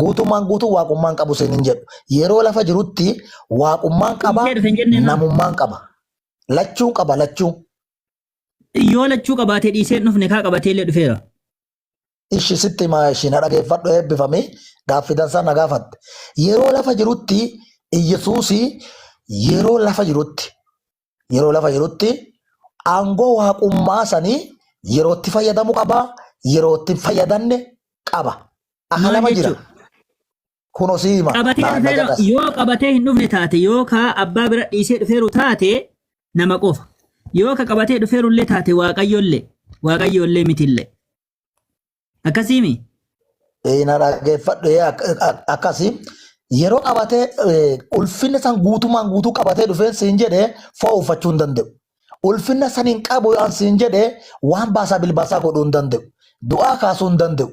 Guutummaan guutuu waaqummaan qabu siin hin jedhu. Yeroo lafa jirutti waaqummaan qaba, Dhiisee dhufe hin jennee maa? namummaan qaba. Lachuun qaba lachuu. Yoo lachuu qabaatee dhiisee hin dhufne kaa qabatee illee dhufeera. Ishi sitti himaa ishii na dhageeffadhu eebbifami gaaffii dansaa na gaafatte. Yeroo lafa jirutti Iyyasuusi yeroo lafa jirutti yeroo lafa jirutti aangoo waaqummaa sanii yeroo itti fayyadamu qaba yeroo itti hin fayyadamne qaba. Akka Maal lama jira. jechuudha? Kunoo si hima Qabatee na na dhufeera caqas. yoo qabatee hin dhufne taate yoo ka abbaa bira dhiisee dhufeeru taate nama qofa. Yoo ka qabatee dhufeeru illee taate waaqayyoollee waaqayyoollee mitillee. Akkasiimi? Ee, na dhaggeeffadhu ee, akkasi yeroo qabatee ulfinna san guutumaan guutuu qabatee dhufeen siin jedhe fo'o uffachuu hin danda'u. Ulfinna san hin qabu yoo an siin jedhe waan baasaa bilbaasaa godhuu hin danda'u. Du'aa kaasuu hin danda'u.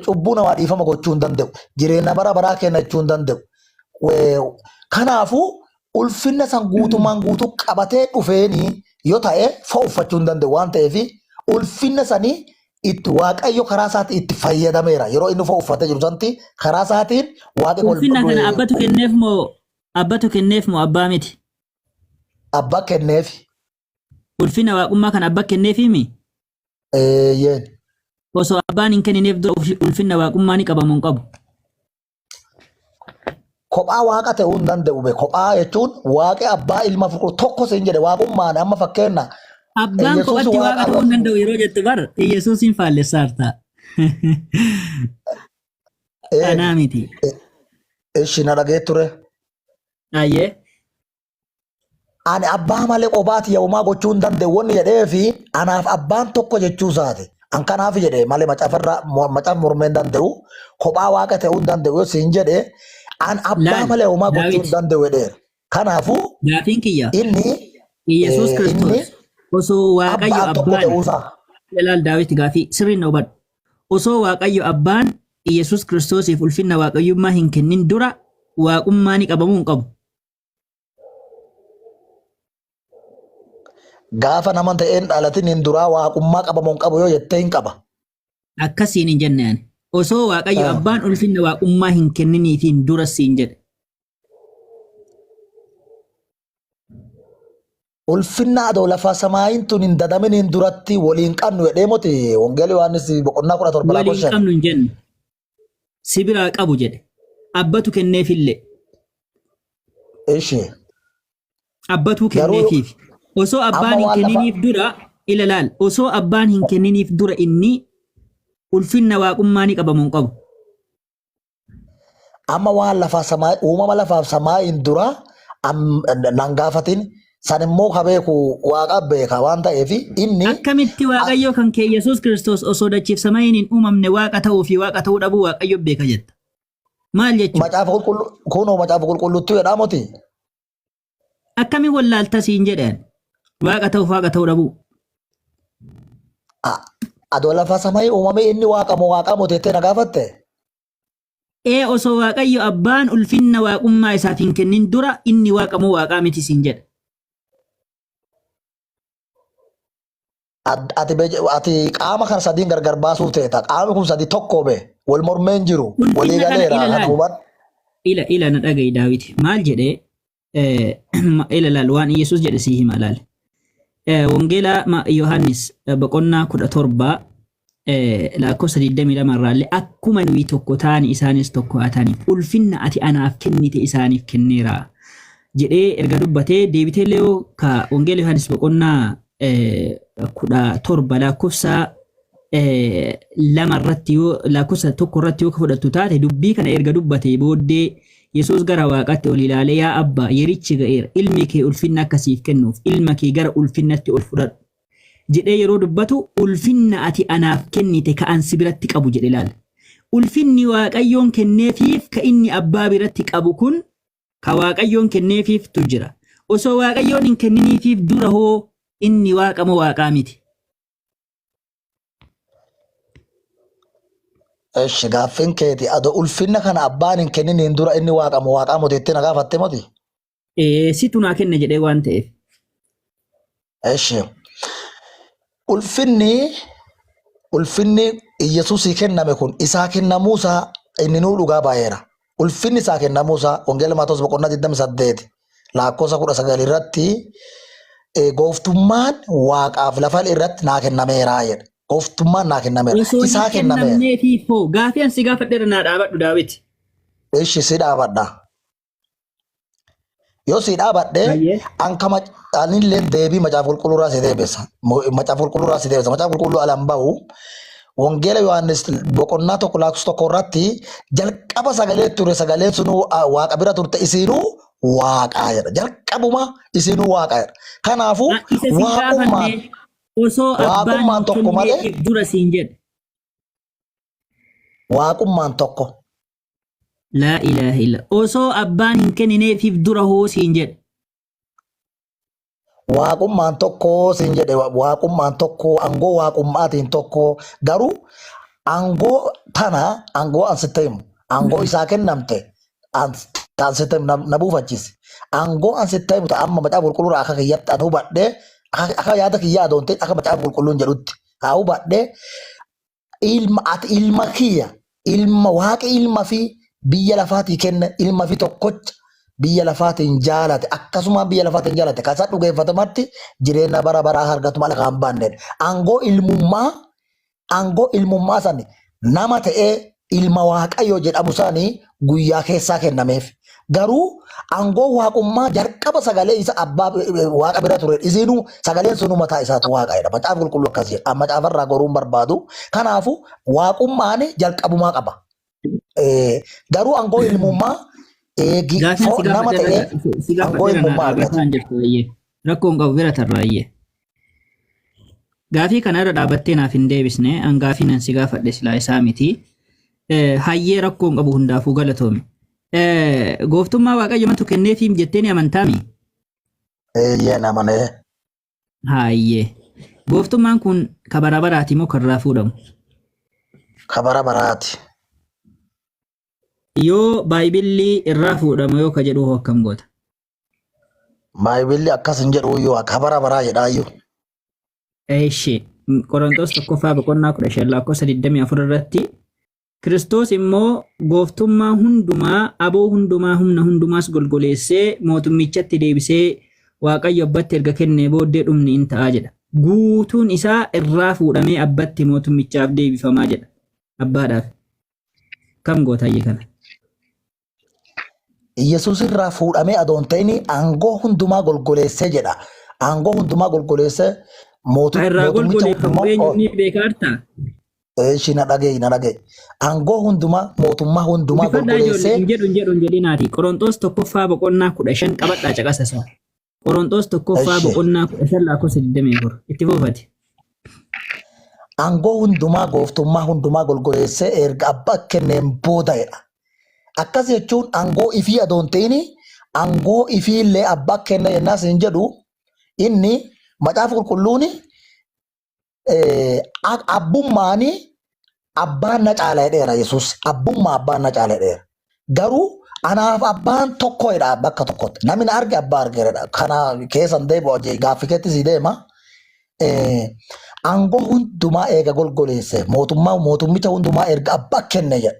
Cubbuu namaa dhiifama gochuu hin danda'u. Jireenya bara baraa kennachuu hin danda'u. Kanaafuu ulfinna san guutumaan guutuu qabatee dhufeeni yoo ta'e fo'o uffachuu hin danda'u waan ta'eef ulfinna sanii itti Waaqayyo karaa isaatiin itti fayyadameera. Yeroo inni fo'o uffatee jiru santi karaa isaatiin Waaqni Ulfinna kana abbatu kenneef moo abbatu kenneef moo abbaa miti? Abbaa kenneef. Ulfina waaqummaa kana abbaa kenneefiimi? Eeyyeen. Osoo abbaan hin kennineef dura ulfinna waaqummaa ni qaba moo hin qabu? Kophaa waaqa ta'uu hin danda'u be. Kophaa jechuun waaqi abbaa ilma furquu tokko siin jedhe waaqummaan amma fakkeenna Abbaan Yesuus kophatti waaqa waaqa ta'uu hin danda'u yeroo jettu bar Yesuusiin faallessaarta. Anaa miti. Ishi na dhagee ture. Ayyee. Ani abbaa malee qobaati yoomaa gochuu hin danda'u wanni jedhee fi anaaf abbaan tokko jechuu isaati. An kanaaf jedhe malee macaafarra macaafa mormee hin danda'u kophaa waaqa ta'uu hin danda'u yoo siin jedhe an abbaa Laal malee yoomaa gochuu Daawit hin danda'u jedheera. Kanaafuu gaafiin kiyya inni Iyyasuus inni Kiristoos osoo Waaqayyo abbaan tokko abbaan ta'uu isaa. ilaal Daawit gaafii sirriin na hubadhu. Osoo Waaqayyo abbaan Iyyasuus Kiristoosiif ulfinna Waaqayyummaa hin kennin dura waaqummaa ni qabamuu hin qabu. Gaafa nama ta'een dhalatin hin duraa waaqummaa qabamu hin qabu yoo jettee hin qaba. Akkasiin hin jenne ani. Osoo Waaqayyo abbaan ulfinna waaqummaa hin kenniniifiin dura siin jedhe. Ulfinna adoo lafa samaayin tun hin dadaminiin duratti waliin qabnu jedhee moti Wangeela Yohaannis boqonnaa 17 Waliin lakkoofsa 5. qabnu hin jenne. Si biraa qabu jedhe. Abbatu kenneefillee. Ishi. Abbatuu Garuu kenneefiif. Osoo amma abbaan hin waan lafa kenniniif dura ila laal. Osoo abbaan hin kenniniif dura inni ulfinna waaqummaa ni qabamu hin qabu. Amma waan lafaa samaa uumama lafaaf samaa'iin dura nan gaafatin san immoo ka beeku waaqa beeka waan ta'eef inni Akkamitti Waaqayyo kan kee Yesuus Kiristoos osoo dachiif samayiin hin uumamne waaqa ta'uu fi waaqa ta'uu dhabuu Waaqayyo beeka jetta. Maal jechuudha? Macaafa qulqulluu kunoo macaafa qulqulluttuu jedhaa moti. Akkamiin wallaalta siin jedhan waaqa ta'uuf waaqa ta'uu dhabuu. Adoo lafa samayii uumamee inni waaqa moo waaqaa moti jettee na gaafatte? Ee osoo Waaqayyo abbaan ulfinna waaqummaa isaaf hin kennin dura inni waaqa moo waaqaa miti siin jedha. Ati qaama kana sadiin gargar baasuuf teeta. Qaamni kun sadi tokko be. Wal mormee hin jiru. Walii Ulfinna kana galeera. ila Kana laal. hubadhu. Ila ila na dhaga'i Daawiti. Maal jedhee ila laal waan Iyyasuus jedhe sii hima laal. Wangeela Yohaannis boqonnaa 17 lakkoofsa 22 irraallee akkuma nuyi tokko taane isaanis tokko haa ta'aniif ulfinna ati anaaf kennite isaaniif kenneera jedhee erga dubbatee deebitee illee yoo ka Wangeela Yohaannis boqonnaa 17 lakkoofsa 2 irratti yoo lakkoofsa 1 irratti yoo ka fudhattu taate dubbii kana erga dubbatee booddee Yesuus gara waaqatti ol ilaalee yaa abbaa yerichi ga'eera ilmi kee ulfinna akka siif kennuuf ilma kee gara ulfinnatti ol fudhadhu jedhee yeroo dubbatu ulfinna ati anaaf kennite ka an si biratti qabu jedhe laal. Ulfinni Waaqayyoon kenneefiif ka inni abbaa biratti qabu kun ka Waaqayyoon kenneefiif tu jira. Osoo Waaqayyoon hin kenniniifiif dura hoo inni waaqa moo waaqaa miti? Eshi gaaffiin keeti adoo ulfinna kana abbaan hin kenniniin dura inni waaqa moo waaqaa moti jettee na gaafatte moti? Ee, situ naa kenne jedhee waan ta'eef. Eshi. Ulfinni ulfinni Iyyasuusii kenname kun isaa kennamuusaa inni nuu dhugaa baay'eera. Ulfinni isaa kennamuusaa Wangeela Maatewos boqonnaa 28 lakkoofsa 19 irratti Gooftummaan waaqaaf lafa irratti naa kennameera jedha. Gooftummaan naa kennameera. Osoo hin Isaa kennameera. kennamneefiif hoo gaafii an si gaafadheera naa dhaabadhu Daawit. Ishi si dhaabadha. Yoo si dhaabadhe Baay'ee. an kama anillee deebii macaafa qulqulluurraa si deebisa. Macaafa qulqulluurraa si deebisa. Macaafa qulqulluu alaan bahu Wangeela Yohaannis boqonnaa 1 lakkoofsa 1 irratti jalqaba sagalee ture sagaleen sunuu waaqa bira turte isiinuu waaqaa jedha. Jalqabuma isiinuu waaqa jedha. Kanaafuu Isa si waaqummaan gaafanne osoo abbaan waaqummaan hin tokko malee kenneefiif dura siin jedhe. waaqummaan tokko. Laa ilaaha illa. Osoo abbaan hin kennineefiif dura hoo siin jedhe. Waaqummaan tokko siin jedhe waaqummaan tokko aangoo waaqummaatiin tokko garuu aangoo tana aangoo an sitti himu aangoo isaa kennamte an an sitti himu na buufachiisi aangoo an sitti himu ta amma macaafa qulqulluurraa akka kiyyatti an hubadhe akka yaada kiyyaa adoon ta'in akka macaafa qulqulluun jedhutti haa hubadhe ilma ati ilma kiyya ilma waaqi ilma fi biyya lafaatii kenne ilma fi tokkocha biyya lafaatiin jaalate akkasumaan biyya lafaatiin jaalate kan isa dhugeeffatamatti jireenya bara baraa argatu malee kan baannedha. Aangoo ilmummaa aangoo ilmummaa sani nama ta'ee ilma waaqayyoo jedhamu sani guyyaa keessaa kennameef. Garuu aangoo waaqummaa jalqaba sagalee isa abbaa waaqa bira ture isiinuu sagaleen sunuu mataa isaatu waaqa jedha. Macaafa qulqulluu akkas jedha. Amma macaafarraa goruun barbaadu. Kanaafuu waaqummaan jalqabumaa qaba. Garuu aangoo ilmummaa eegi Gaaffiin si nama gaafadhe ta'ee si aangoo gaafadheera naa ilmummaa argate. dhaabataan jirtu baay'ee. Rakkoo hin qabu bira tarraayyee. Gaafii kana irra dhaabattee naaf hin deebisne an gaafii nan si gaafadhe silaa isaa miti. Hayyee rakkoo hin qabu hundaafuu galatoomi. Gooftummaa Waaqayyo matu kenneefiim jettee ni amantaami? Eeyyee amanee. Hayyee. Gooftummaan kun ka bara baraati moo kan irraa fuudhamu? Ka bara baraati. Yoo baayibilli irraa fuudhamu yoo ka jedhu hoo akkam goota? Baayibilli akkas hin jedhu iyyuu ka bara baraa jedhaayyuu. Eeshi. Qorontos tokkoffaa boqonnaa 15 lakkoofsa 24 irratti Kiristoos immoo gooftummaa hundumaa, aboo hundumaa, humna hundumaas golgoleessee mootummichatti deebisee Waaqayyo abbatti erga kennee booddee dhumni in ta'a jedha. Guutuun isaa irraa fuudhamee abbatti mootummichaaf deebifamaa jedha. Abbaadhaaf. Kam goota hayyee kana? Iyyasuus irraa fuudhamee adoon ta'in aangoo hundumaa golgoleessee jedha. Aangoo hundumaa golgoleessee Kan irraa mootummicha golgoleeffamu hundumaa eenyu ni beekaartaa? Eeshi na dhaga'i na dhaga'i. Aangoo hundumaa mootummaa hundumaa Dubbifadhaa ijoollee golgoleessee hin jedhu hin jedhu hin jedhinaati. Qorontoos tokkoffaa boqonnaa 15 qabadhaa caqasa isaa. Qorontoos tokkoffaa eeshi boqonnaa 15 lakkoofsa 24 itti fuufati. aangoo hundumaa gooftummaa hundumaa golgoleessee erga abbaa kenneen booda jedha. Akkas jechuun aangoo ifii adoon ta'in aangoo ifiillee abbaa kenna jennaas hin jedhu inni macaafa qulqulluun abbummaan abbaan na caala jedheera Yesuus. Abbummaa abbaan na caala jedheera. Garuu anaaf abbaan tokko jedha bakka tokkotti. Namni na arge abbaa argeera. Kana keessan deebi'u gaaffii keetti si deema. Aangoo hundumaa eega golgoleesse mootummaa mootummicha hundumaa erga abbaa kenne jedha.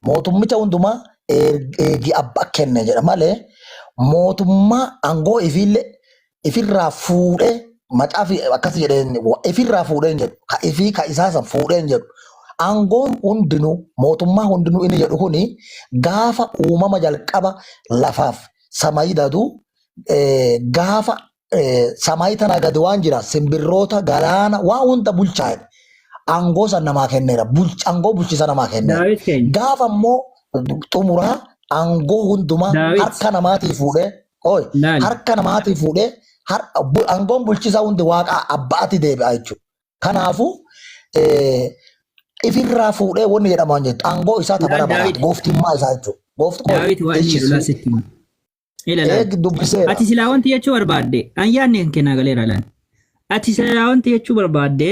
Mootummicha hundumaa eegi abbaa kenne jedha malee mootummaa aangoo ifiillee ifirraa fuudhee macaafi akkas jedheen ifirraa fuudhee hin jedhu ka ifii ka isaa san fuudhee hin jedhu. Aangoon hundinuu mootummaa hundinuu inni jedhu kuni gaafa uumama jalqaba lafaaf samayii dadu gaafa samaayii tanaa gadi waan jira simbirroota galaana waan hunda bulchaa jedhe. Aangoo san namaa kenneera. Aangoo bulchiisa namaa kenneera. Daawit keenya. Gaafa immoo xumuraa aangoo hundumaa Daawit. harka namaatii fuudhee ooy Laali. harka namaatii fuudhee aangoon bulchiisaa hundi waaqa abbaatti deebi'a jechuudha. Kanaafuu ifirraa fuudhee wanni jedhamu waan jettu aangoo isaa ta Laal bara Daawit. baraati gooftummaa isaa jechuudha. Daawit waan inni jedhu laal sitti hima. Ila laal. Eeg dubbiseera. Ati silaa wanti jechuu barbaadde an yaadni kan kennaa galeera laal. Ati silaa wanti jechuu barbaadde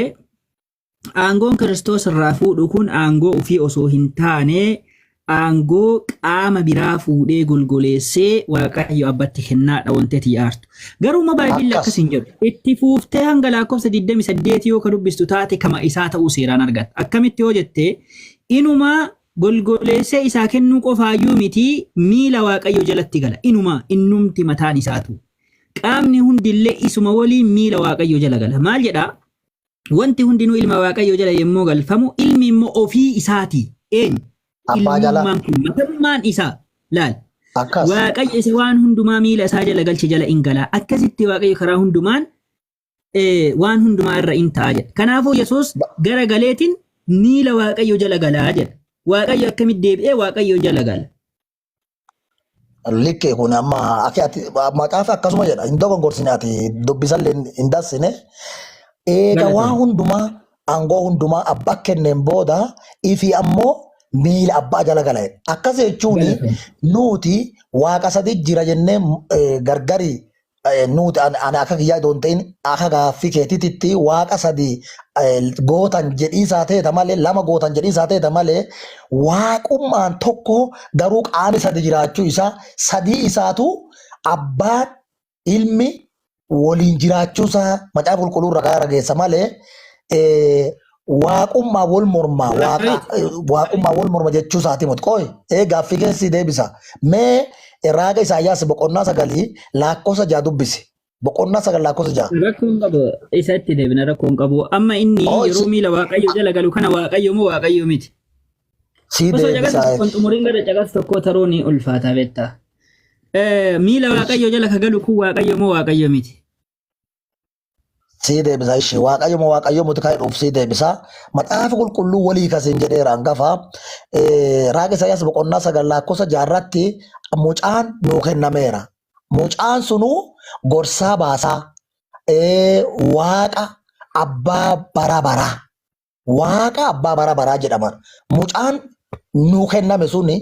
aangoon Kiristoos irraa fuudhu kun aangoo ofii osoo hin taane aangoo qaama biraa fuudhee golgoleessee Waaqayyo abbatti kennaadha wanti ati yaartu. Garuu immoo Baaybilli Akkas. akkas hin jedhu. Itti fuuftee hanga lakkoofsa 28 yoo ka dubbistu taate kama isaa ta'uu seeraan argatta. Akkamitti yoo jette inumaa golgoleessee isaa kennuu qofaayyuu miti miila Waaqayyo jalatti gala. Inumaa innumti mataan isaatu. Qaamni hundillee isuma waliin miila Waaqayyoo jala gala. Maal jedhaa? Wanti hundinuu ilma Waaqayyoo jala yommuu galfamu ilmi immoo ofii isaatii. Eenyu? Abbaa jala. Ilmummaan kun matammaan isaa. Laal. Akkas. Waaqayyo isa waan hundumaa miila isaa jala galche jala in gala. Akkasitti Waaqayyo karaa hundumaan waan hundumaa irra in ta'a jedha. Kanaafuu Yesuus gara galeetiin miila Waaqayyo jala galaa jedha. Waaqayyo akkamitti deebi'ee Waaqayyo jala gala? Likke kun amma akki ati macaafa akkasuma jedha hin dogongorsine ati dubbisallee hin dassine. Eega waan Galatoomi. hundumaa aangoo hundumaa abbaa kenneen booda ifi ammoo miila abbaa jala gala jedha. Akkas jechuun Galatoomi. nuti waaqa sadi jira jennee gargari nuti ani akka kiyyaa itoo hin ta'in akka gaaffii keetiitti waaqa sadi gootan jedhiisaa ta'eeta malee lama gootan jedhiisaa ta'eeta malee waaqummaan tokko garuu qaami sadi jiraachuu isaa sadii isaatu abbaan ilmi waliin jiraachuu isaa macaafa qulqulluu irraa gara geessa malee waaqummaa wal mormaa waaqa waaqummaa wal morma jechuu isaati miti. Qoy gaaffii keessi deebisa. Mee raaga Isaayyaas boqonnaa 9 lakkoofsa 6 dubbisi. Boqonnaa 9 lakkoofsa 6. Rakkoon qabu isa itti deebina rakkoon qabu. Amma inni Oo yeroo miila Waaqayyo jala galu kana Waaqayyo moo Waaqayyo miti? Si Osoo caqasa deebisa. tokkoon xumuriin gara caqasa tokkoo taruu ni ulfaata beektaa. Miila Waaqayyo jala ka galu kun Waaqayyo moo Waaqayyo miti? Sii deebisa ishee waaqayyo moo waaqayyo miti kan jedhuuf sii deebisa. Macaafa qulqulluu walii kasiin jedheera hangafa. Raaga Isaayyaas boqonnaa 9 lakkoofsa jaarratti mucaan nuu kennameera. Mucaan sunuu gorsaa baasaa. Waaqa abbaa bara baraa. Waaqa abbaa bara baraa jedhama. Mucaan nuu kenname suni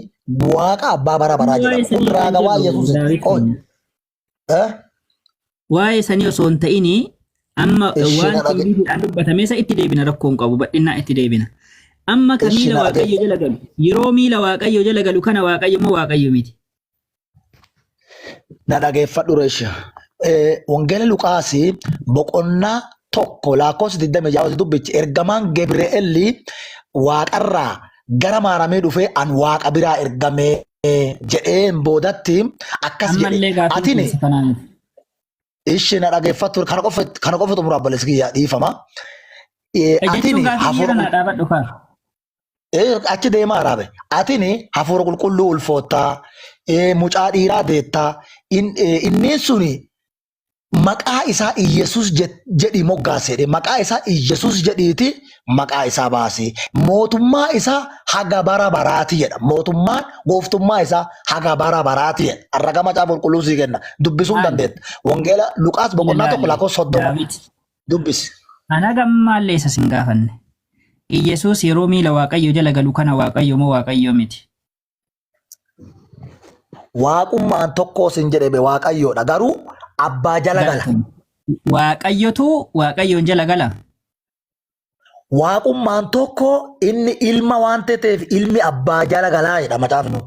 waaqa abbaa bara baraa Waa'ee jedhama. Kun sanii kan raaga waa jedhu Yesuus. Daawit Qoy. keenya. Eh? Waa'ee sanii osoo hin ta'ini amma Ishi waan na dhage. tinbiitiidhaan dubbatame isa itti deebina rakkoo hin qabu bal'innaa itti deebina. Amma ka Ishi miila na dhage. Waaqayyo jala galu yeroo miila Waaqayyo jala galu kana Waaqayyo moo Waaqayyo miti. Na dhageeffadhu reesha. Wangeela Luqaasii boqonnaa 1 lakkoofsa 26 dubbichi ergamaan Gabri'eelli waaqarraa gara maaramee dhufee an waaqa biraa ergamee jedheen boodatti akkas jedhe. Ammallee gaaffiin Atini keessa kanaa miti. ishi na dhageeffattu kana qofa xumura obboleessi kiyya dhiifama. Jechuun Atini gaaffii kiyya hafuura kana dhaabadhu kaa. Achi deemaa raabe. Atini hafuura qulqulluu ulfoottaa mucaa dhiiraa deettaa inni suni maqaa isaa Iyyasuus jedhii moggaasi jedhe. Maqaa isaa Iyyasuus jedhiiti maqaa isaa baasi. Mootummaa isaa haga bara baraati jedha. Mootummaan gooftummaa isaa haga bara baraati jedha. Arraga macaafa qulqulluu sii kenna. Dubbisuu hin Maali? dandeetta. Wangeela Luqaas boqonnaa 1 Ilaali lakkoofsa 30 Daawit. dubbisi. Ana gammaallee isa sin gaafanne. Iyyasuus yeroo miila Waaqayyo jala galu kana Waaqayyo moo Waaqayyo miti? Waaqummaan tokkoo sin jedhe be Waaqayyoodha. Garuu abbaa jala gala. Galatoomi. Waaqayyotu Waaqayyoon jala gala. Waaqummaan tokko inni ilma waan ta'eef ilmi abbaa jala galaa jedha macaafni.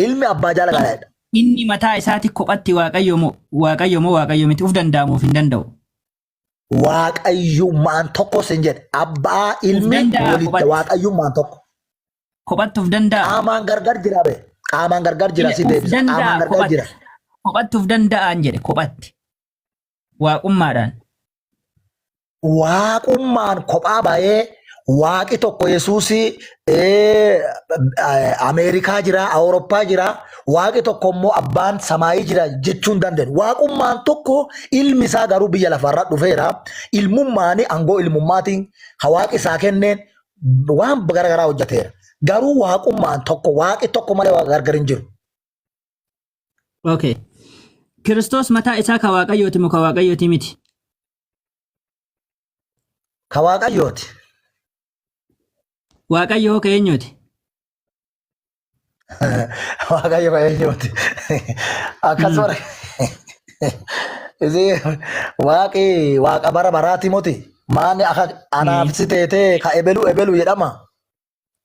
Ilmi abbaa jala galaa jedha. Inni mataa isaati kophatti Waaqayyo moo Waaqayyo moo Waaqayyo miti uf danda'amuuf hin danda'u. Waaqayyummaan tokko sin jedhe. Abbaa Uf ilmi danda'a walitti kophatti. waaqayyummaan tokko. Kophatti uf danda'a. Qaamaan gargar jira be. Qaamaan gargar jira Ila si uf deebisa. danda'a Qaamaan gargar jira. kophatti. Kophatti uf danda'aan jedhe kophatti. Waaqummaadhaan. Waaqummaan kophaa ba'ee waaqi tokko Yesuusii Ameerikaa jira, Awurooppaa jira, waaqi tokko immoo abbaan samaayii jira jechuu hin dandeenyu. Waaqummaan tokko ilmi isaa garuu biyya lafarra dhufeera. Ilmummaan aangoo ilmummaatiin ka waaqi isaa kenneen waan garaagaraa hojjeteera. Garuu waaqummaan tokko waaqi tokko malee waaqa gargar hin jiru. Okay. Kiristoos mataa isaa ka Waaqayyooti moo ka Waaqayyooti miti? Ka Waaqayyooti. Waaqayyo hoo ka eenyuuti? Waaqayyo ka eenyuuti? Akkasuma Isii waaqi waaqa bara baraati moti. Maani akka anaaf si teetee ka ebelu ebelu jedhama.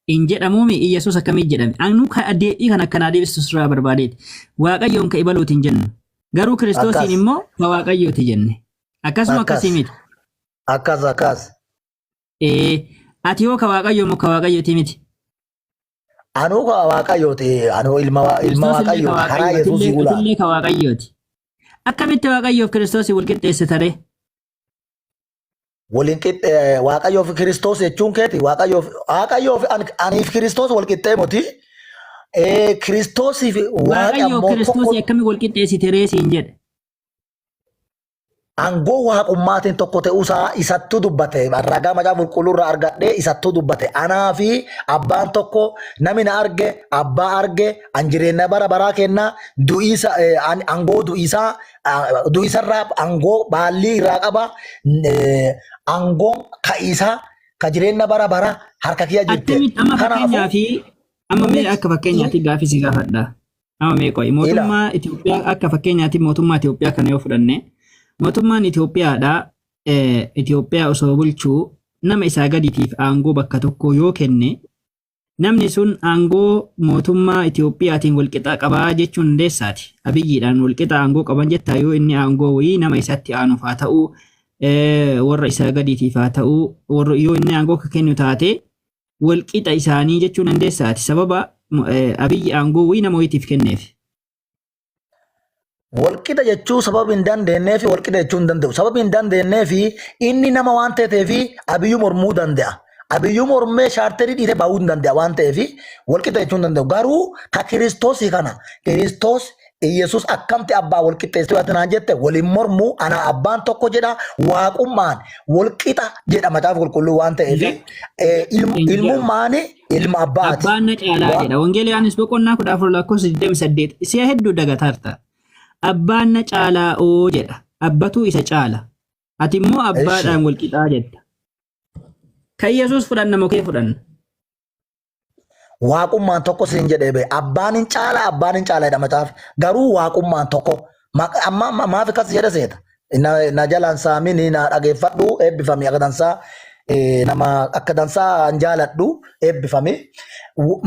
Hin jedhamuumi Iyyasuus akkamii jedhame? Anu ka deebii kan akkanaa deebistu sirraa barbaadeeti. Waaqayyoon ka ibaluuti hin jennu. Garuu Kiristoosiin Akkas. immoo ka Waaqayyooti jenne. Akkasuma Akkas. akkasii miti. Akkas akkas. Ee, ati hoo ka Waaqayyoo moo ka Waaqayyooti miti? Anuu ka Waaqayyooti. Anuu ilma Kiristoos illee ka Waaqayyooti. Karaa Waaqayyooti. Yesuusii Illee gulaa. illee ka Waaqayyooti. Akkamitti Waaqayyoof Kiristoosii wal qixxeessita ree? Waliin qixxee Waaqayyoo fi Kiristoos jechuun keeti Waaqayyoo fi aniif Kiristoos wal qixxee moti. Kiristoosii fi Waaqi Waaqayyoof ammoo tokko Kiristoosii akkamitti wal qixxeessite ree siin jedhe. Aangoo waaqummaatiin tokko ta'uusaa isattu dubbate. Ragaa macaafa qulqulluu irraa argadhee isattu dubbate. Anaa fi abbaan tokko nami na arge abbaa arge an jireenya bara baraa kenna du'iisa aangoo du'iisaa du'iisarraa aangoo baallii irraa qaba aangoon ka'iisaa ka jireenya bara baraa harka kiyya jirti. Attamitti amma Kanaafuu fakkeenyaa fi amma mee akka fakkeenyaatti gaaffii si gaafadha. Amma mee qo'i ila mootummaa Itoophiyaa akka fakkeenyaatti mootummaa Itoophiyaa kana yoo fudhanne mootummaan Itoophiyaadha Itoophiyaa osoo bulchuu nama isaa gadiitiif aangoo bakka tokkoo yoo kenne namni sun aangoo mootummaa Itoophiyaatiin walqixa qabaa jechuun dandeessaati. Abiyyiidhaan walqixa aangoo qaban jettaa yoo inni aangoo wayii nama isatti aanuuf haa ta'u warra isaa gadiitiif haa ta'u warra yoo inni aangoo akka kennu taate walqixa isaanii jechuu dandeessaati. Sababa Abiyyi aangoo wayii nama wayiitiif kenneef. Walqixa jechuu sababa hin dandeenyeef walqixa jechuu hin danda'u. Sababa hin dandeenyeef inni nama waan ta'eef Abiyyuu mormuu danda'a. Abiyyuu mormee chaarterii dhiisee bahuu hin danda'a waan ta'eef walqixa jechuu hin danda'u. Garuu ka Kiristoosii kana Kiristoos Iyyasuus akkamti abbaa walqixxeessuu ati naan jette waliin mormuu ana abbaan tokko jedha waaqummaan walqixa jedha macaafa qulqulluu waan ta'eef Hin jedhu. ilmummaan ilma abbaati. Abbaan na caalaa jedha. Wangeela Yohaannis boqonnaa 14 lakkoofsa 28 si'a hedduu dagataarta. Abbaan na caalaa oo jedha. Abbatu isa caala. Ati immoo abbaadhaan wal qixaa jetta. Kan Yesuus fudhanna moo kee fudhanna? Waaqummaan tokko siin jedhee bee abbaan hin caala abbaan hin caala jedha macaafi garuu waaqummaan tokko amma maaf akkas jedha seeta na, na jalaan saamini na dhageeffadhu eebbifami akka dansaa nama akka dansaa hin jaaladhu eebbifami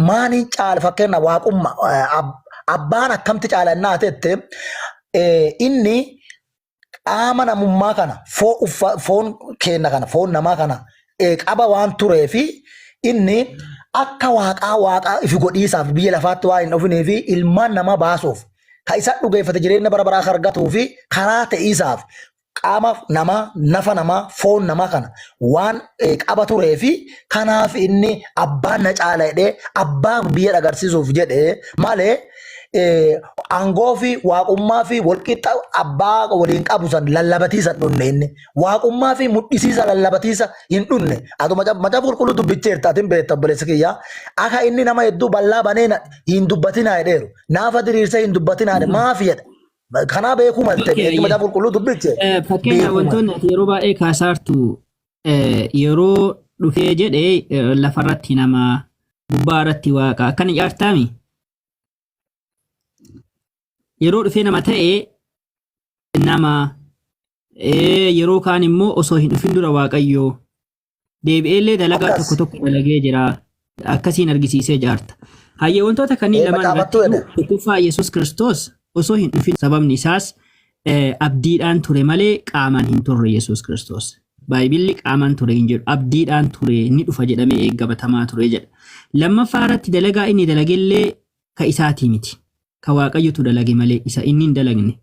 maan hin caala fakkeenya waaqumma abbaan akkamti caala innaa tette inni qaama namummaa kana foon keenna kana foon namaa kana qaba waan turee fi inni akka waaqaa waaqaa ifi godhiisaaf biyya lafaatti waan hin dhufinii fi ilmaan namaa baasuuf ka isa dhugeeffate jireenya bara baraa akka argatuu fi karaa ta'iisaaf qaama namaa nafa namaa foon namaa kana waan qaba turee fi kanaaf inni abbaan na caala jedhee abbaa biyya agarsiisuuf jedhee malee aangoo fi waaqummaa fi walqixa abbaa waliin qabu san lallabatiisa hin dhunne inni. Waaqummaa fi mudhisiisa lallabatiisa hin dhunne. Atu macaafa qulqulluu dubbicheerta atin beekta obboleessa kiyya. Akka inni nama hedduu bal'aa banee hin dubbatinaa jedheeru. Naafa diriirsee hin dubbatinaa jedhe maafi jedha. Kanaa beekuu malte Okay, eegi macaafa qulqulluu dubbiche Fakkeenyaaf beekuu malte. wantoonni ati yeroo baay'ee kaasaartu yeroo dhufee jedhe lafarratti nama gubbaa irratti waaqa akkana ijaartaami. Yeroo dhufee nama ta'e nama yeroo kaan immoo osoo hin dhufin dura waaqayyoo deebi'eellee dalagaa Akkas. tokko tokko dalagee jira. Akkasiin argisiisee jaarta. Hayyee wantoota kanneen lamaan Macaafattuu irratti jedhe. tokkoffaa Yesuus Kiristoos osoo hin dhufin sababni isaas abdiidhaan ture malee qaamaan hin turre Yesuus Kiristoos. Baayibilli qaamaan ture hin jedhu abdiidhaan ture ni dhufa jedhamee eeggabatamaa ture jedha. Lammaffaa irratti dalagaa inni dalagellee ka isaatii miti. Ka Waaqayyotu dalage malee isa inni hin dalagne.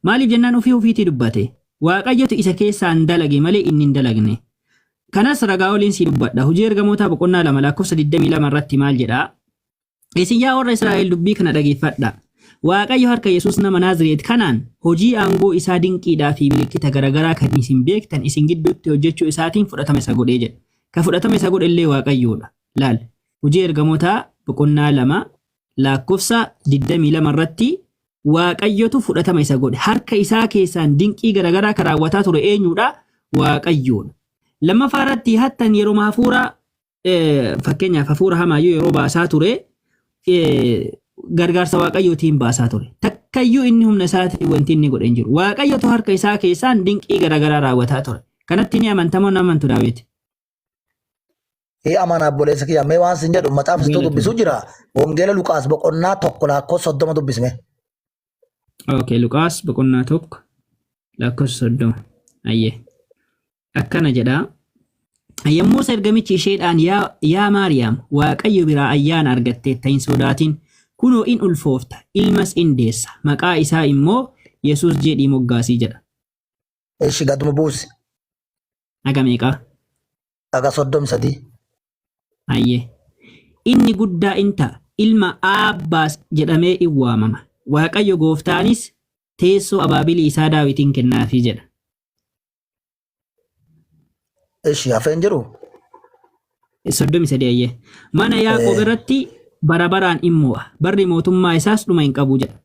Maaliif jennaan ofii ofiitii dubbate. Waaqayyotu isa keessaan dalage malee inni hin dalagne. Kanas ragaa waliin sii dubbadha. Hojii ergamootaa boqonnaa 2 lakkoofsa 22 irratti maal jedhaa? Isin yaa warra Israa'el dubbii kana dhageeffadha. Waaqayyo harka Yesuus nama Naazreet kanaan hojii aangoo isaa dinqiidhaa fi milikkita garagaraa kan isin beektan isin gidduutti hojjechuu isaatiin fudhatama isa godhee jedha. Ka fudhatama isa godhe illee Waaqayyoodha. Laal. Hojii ergamootaa boqonnaa 2 lakkoofsa 22 irratti Waaqayyotu fudhatama isa godhe. Harka isaa keessaan dinqii garagaraa kan raawwataa ture eenyuudha? Waaqayyoodha. Lammaffaa irratti hattan yeroo hafuura fakkeenyaaf hafuura hamaayyuu yeroo baasaa ture gargaarsa Waaqayyootiin baasaa ture. Takkayyuu inni humna isaatiin wanti inni godhe hin jiru. Waaqayyotu harka isaa keessaan dinqii garagaraa raawwataa ture. Kanatti ni amantamoo hin amantu Daawit? Ee amana obboleessa kiyya mee waan sin jedhu macaafa situu dubbisuu jira. Wangeela Luqaas boqonnaa 1 lakkoofsa 30 dubbisme. Okay, Luqaas boqonnaa 1 lakkoofsa 30. Ayyee. Akkana jedha. Yommus ergamichi isheedhaan yaa Maariyaam, Waaqayyo biraa ayyaana argatteetta hin sodaatin. Kunoo in ulfoofta, ilmas in deessa, maqaa isaa immoo Yesuus jedhii moggaasii jedha. Ishi gaduma buusi. Haga meeqaa? Haga 33. Hayyee. Inni guddaa in ta'a, ilma Aabbaas jedhamee in waamama. Waaqayyo gooftaanis teessoo abaabilii isaa Daawitiin kennaafii jedha. Ishi hafeen jiru. 33 hayyee. Mana Yaaqoob irratti bara baraan in moo'a. Barri mootummaa isaas dhuma hin qabu jedha.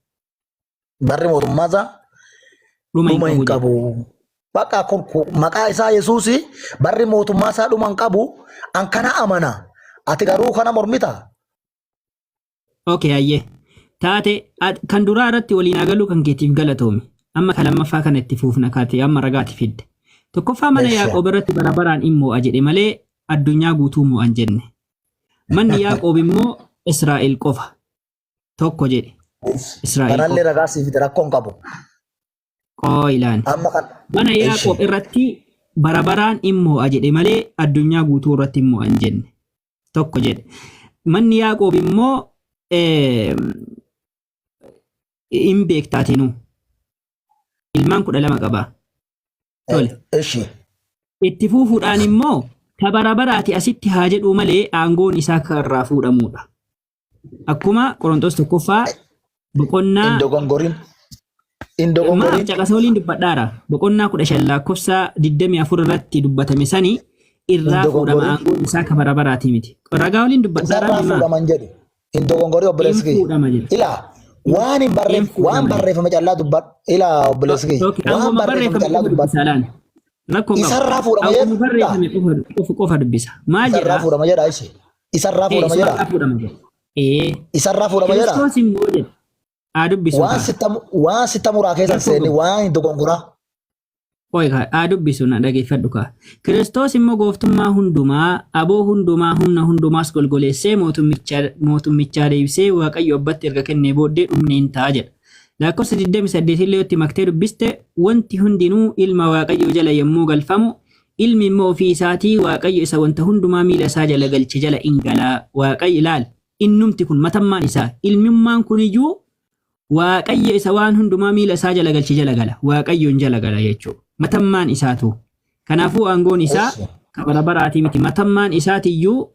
Barri mootummaa isaa Dhuma hin dhuma hin qabu jedha. qabu. Bakka kun maqaa isaa Yesuusi barri mootummaa isaa dhuma hin qabu. An kana amana. Ati garuu kana mormita. Okay, hayyee. Taate kan duraa irratti waliin haa galuu kan keetiif galatoomi. Amma kan lammaffaa kana itti fuufna kaate amma ragaati fidde. Tokkoffaa mana Eesha. Yaaqoob irratti bara baraan in moo'a jedhe malee addunyaa guutuu moo'an jenne. Manni Yaaqoob immoo Israa'el qofa. Tokko jedhe. Israa'el Kanallee qofa. ragaa siif fide rakkoo hin qabu. Qoo ilaali. Amma kan Mana Eesha. Yaaqoob irratti bara baraan in moo'a jedhe malee addunyaa guutuu irratti hin moo'an jenne. Tokko jedhe. Manni Yaaqoob immoo hin beektaatinuu. Ilmaan 12 qaba. Tole. Eshi. Itti fuufuudhaan immoo ka bara baraati asitti haa jedhuu malee aangoon isaa kan irraa fuudhamuudha. Akkuma Qorontos tokkoffaa boqonnaa Hin dogongorin. Hin Maaf dogongorin. caqasa waliin dubbadhaara. Boqonnaa 15 lakkoofsa 24 irratti dubbatame sani irraa Hin fuudhama dogongorin. aangoon isaa ka bara baraati miti. Ragaa waliin dubbadhaara Isarraa himaa. fuudhaman jedhu. Hin dogongorin Hin obboleessi kiyya. fuudhama jedha. Ilaa waan hin Hin barreef waan fuudhama jedha. barreeffame callaa dubbadhu. Ilaa obboleessi kiyya. Okay, Waan aangoma barreeffame barreeffame callaa qofa dubbadhu. dubbisa laala. Rakkoo hin qabu. Isarraa fuudhama Aangoma jedhu. barreeffame qofa qofa qofa dubbisa. Maal Isarraa jedha? fuudhama jedha ishi. Isarraa Ee, fuudhama jedha. isumarraa fuudhama jedha. Ee, Isarraa fuudhama jedha. Kiristoos immoo jedha. Haa dubbisu Waan kaa. sitta waan sitta muraa keessan Rakkoo seenni qabu. waan hin dogongoraa. Qoy kaa, haa dubbisu na dhageeffadhu kaa. Kiristoos immoo gooftummaa hundumaa, aboo hundumaa, humna hundumaas golgoleessee mootummichaa deebisee Waaqayyo abbatti erga kennee booddee dhumni hin ta'a jedha. Lakkoofsa 28 illee itti maktee dubbiste wanti hundinuu ilma Waaqayyoo jala yommuu galfamu ilmi immoo ofii isaatii Waaqayyo isa wanta hundumaa miila isaa jala galche jala in gala. Waaqayyo ilaal innumti kun matammaan isaa ilmummaan kuniyyuu Waaqayyo isa waan hundumaa miila isaa jala galche jala gala. Waaqayyoon jala gala jechuudha. Matammaan isaatu. Kanaafuu aangoon isaa Eshi. ka bara baraatii miti. Matammaan isaatiyyuu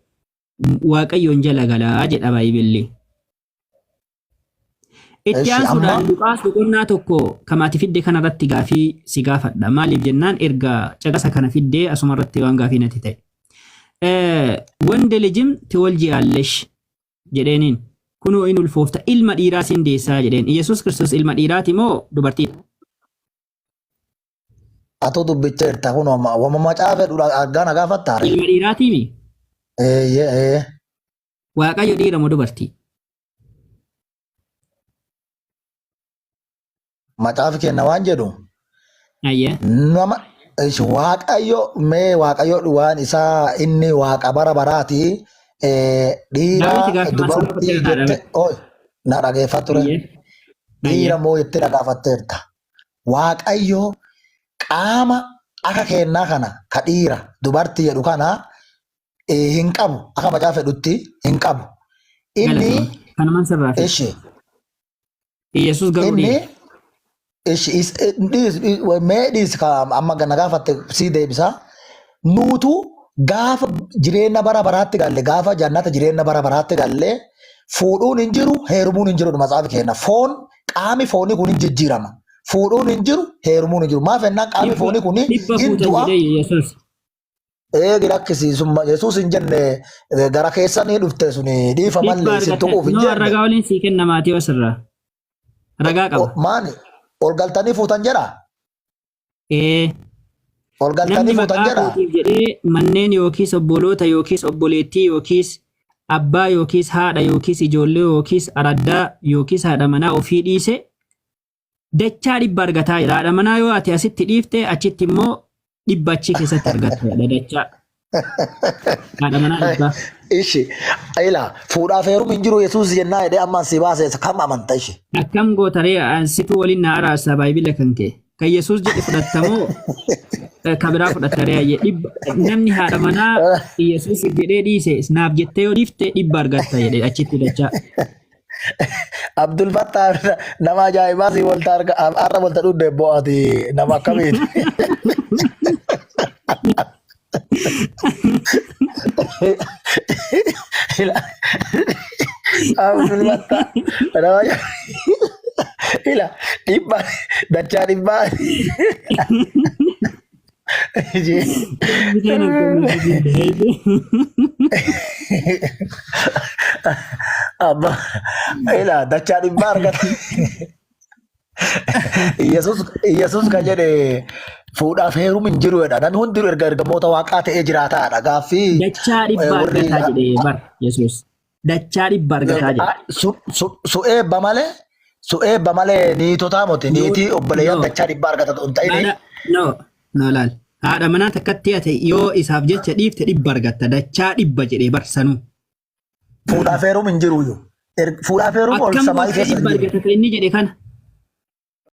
Waaqayyoon jala gala jedha Baay'ibilli. Itti Eshi aansuudhaan amma Luqaas boqonnaa 1 kamaati fidde kanarratti gaafii si gaafadha. Maaliif jennaan erga caqasa kana fiddee asumarratti waan gaafii natti ta'e. Wanda lijim tiwolji'aallesh jedheeniin. Kunoo in ulfoofta ilma dhiiraa sin deessaa jedheen. Iyyasuus Kiristoos ilma dhiiraati moo dubartiidha? Atuu dubbicha jirta kun wama macaafa jedhu argaa na gaafattaare. Ilma dhiiraatiimi? Eeyyee ee. Waaqayyo dhiira moo dubartii? Macaafi kenna waan jedhu Ayyee. Nama ish, Waaqayyo mee Waaqayyo waan isaa inni waaqa bara baraati dhiira Daawiti gaafii maal si dubartii gaafateera naa jette dhabe. oi na dhageeffadhu ture Ayyee. dhiira Ayyee. moo jettee na gaafatteerta. Waaqayyo qaama akka keennaa kana ka dhiira dubartii jedhu kana hin qabu akka macaafa fedhutti hin qabu. Inni Galatoomi. Kanumaan sirraa fedha. ishi Yesuus garuu inni dhiira. ishi is dhiis mee dhiis ka amma na gaafatte sii deebisa. Nuutu gaafa jireenya bara baraatti galle gaafa jannata jireenya bara baraatti galle fuudhuun hin jiru heerumuun hin jiru matsaafi kenna. Foon qaami foonii kun hin jijjiirama. Fuudhuun hin jiru heerumuun hin jiru. Maaf jennaan qaami Dhibba foonii kun dhibba hin fuutan du'a. jedhee Yesuus. Eegi lakkisi summa Yesuus hin jenne gara keessanii dhufte suni dhiifa Dhibba mallee isin argatan. tuquuf hin Noo jenne. ragaa waliin sii kenna Maatiyos irraa. Ragaa qaba. Maani ol galtanii fuutan jedha? Ee. Ol Namni galtanii fuutan maqaa jedha? kootiif jedhee manneen yookiis obboloota yookiis obboleettii yookiis abbaa yookiis haadha yookiis ijoollee yookiis araddaa yookiis haadha manaa ofii dhiise dachaa dhibba argataa jedha. Haadha manaa yoo ati asitti dhiifte achitti immoo dhibba achii keessatti argatta jedha dachaa. Haadha manaa dhibbaa. Ishi ila fuudhaaf heerum hin jiru Yesuus jennaa jedhee ammaan si baase kam amanta ishi. Akkam goota ree situ waliin na araarsa baay'ibila kan kee. Kan Yesuus jedhe fudhattamoo ka biraa fudhatta ree ayyee dhibba namni haadha manaa Yesuus jedhee dhiise naaf jettee yoo dhiifte dhibba argatta jedhe achitti dachaa. Abdul Fattah nama ajaa'ibaa si walta arga har'a walta dhudde bo'aati nama akkamiiti. Abdul Fattah nama ila dhibba dachaa dhibbaa. Abba ila dachaa dhibbaa argata. Yesus Yesus kan jedhe fuudhaaf heerum hin jiru jedha. Namni hundinuu erga ergamoota waaqaa ta'ee jiraataadha. Gaaffii Dachaa dhibba warri argataa jedhe bar Yesuus. Dachaa dhibba argataa jedhe. Su eebba malee su eebba malee niitotaa moti niitii obboleeyyan No. dachaa dhibba argata hin ta'ini. Haadha no no laal. Haadha manaa takkatti ati yoo isaaf jecha dhiifte dhibba argatta. Dachaa dhibba jedhee bar sanuu. Fuudhaaf heerum hin jiru iyyuu. Fuudhaaf heerum ol Akkam samaayii gootee keessa hin dhibba jiru. argata kan inni jedhe kana.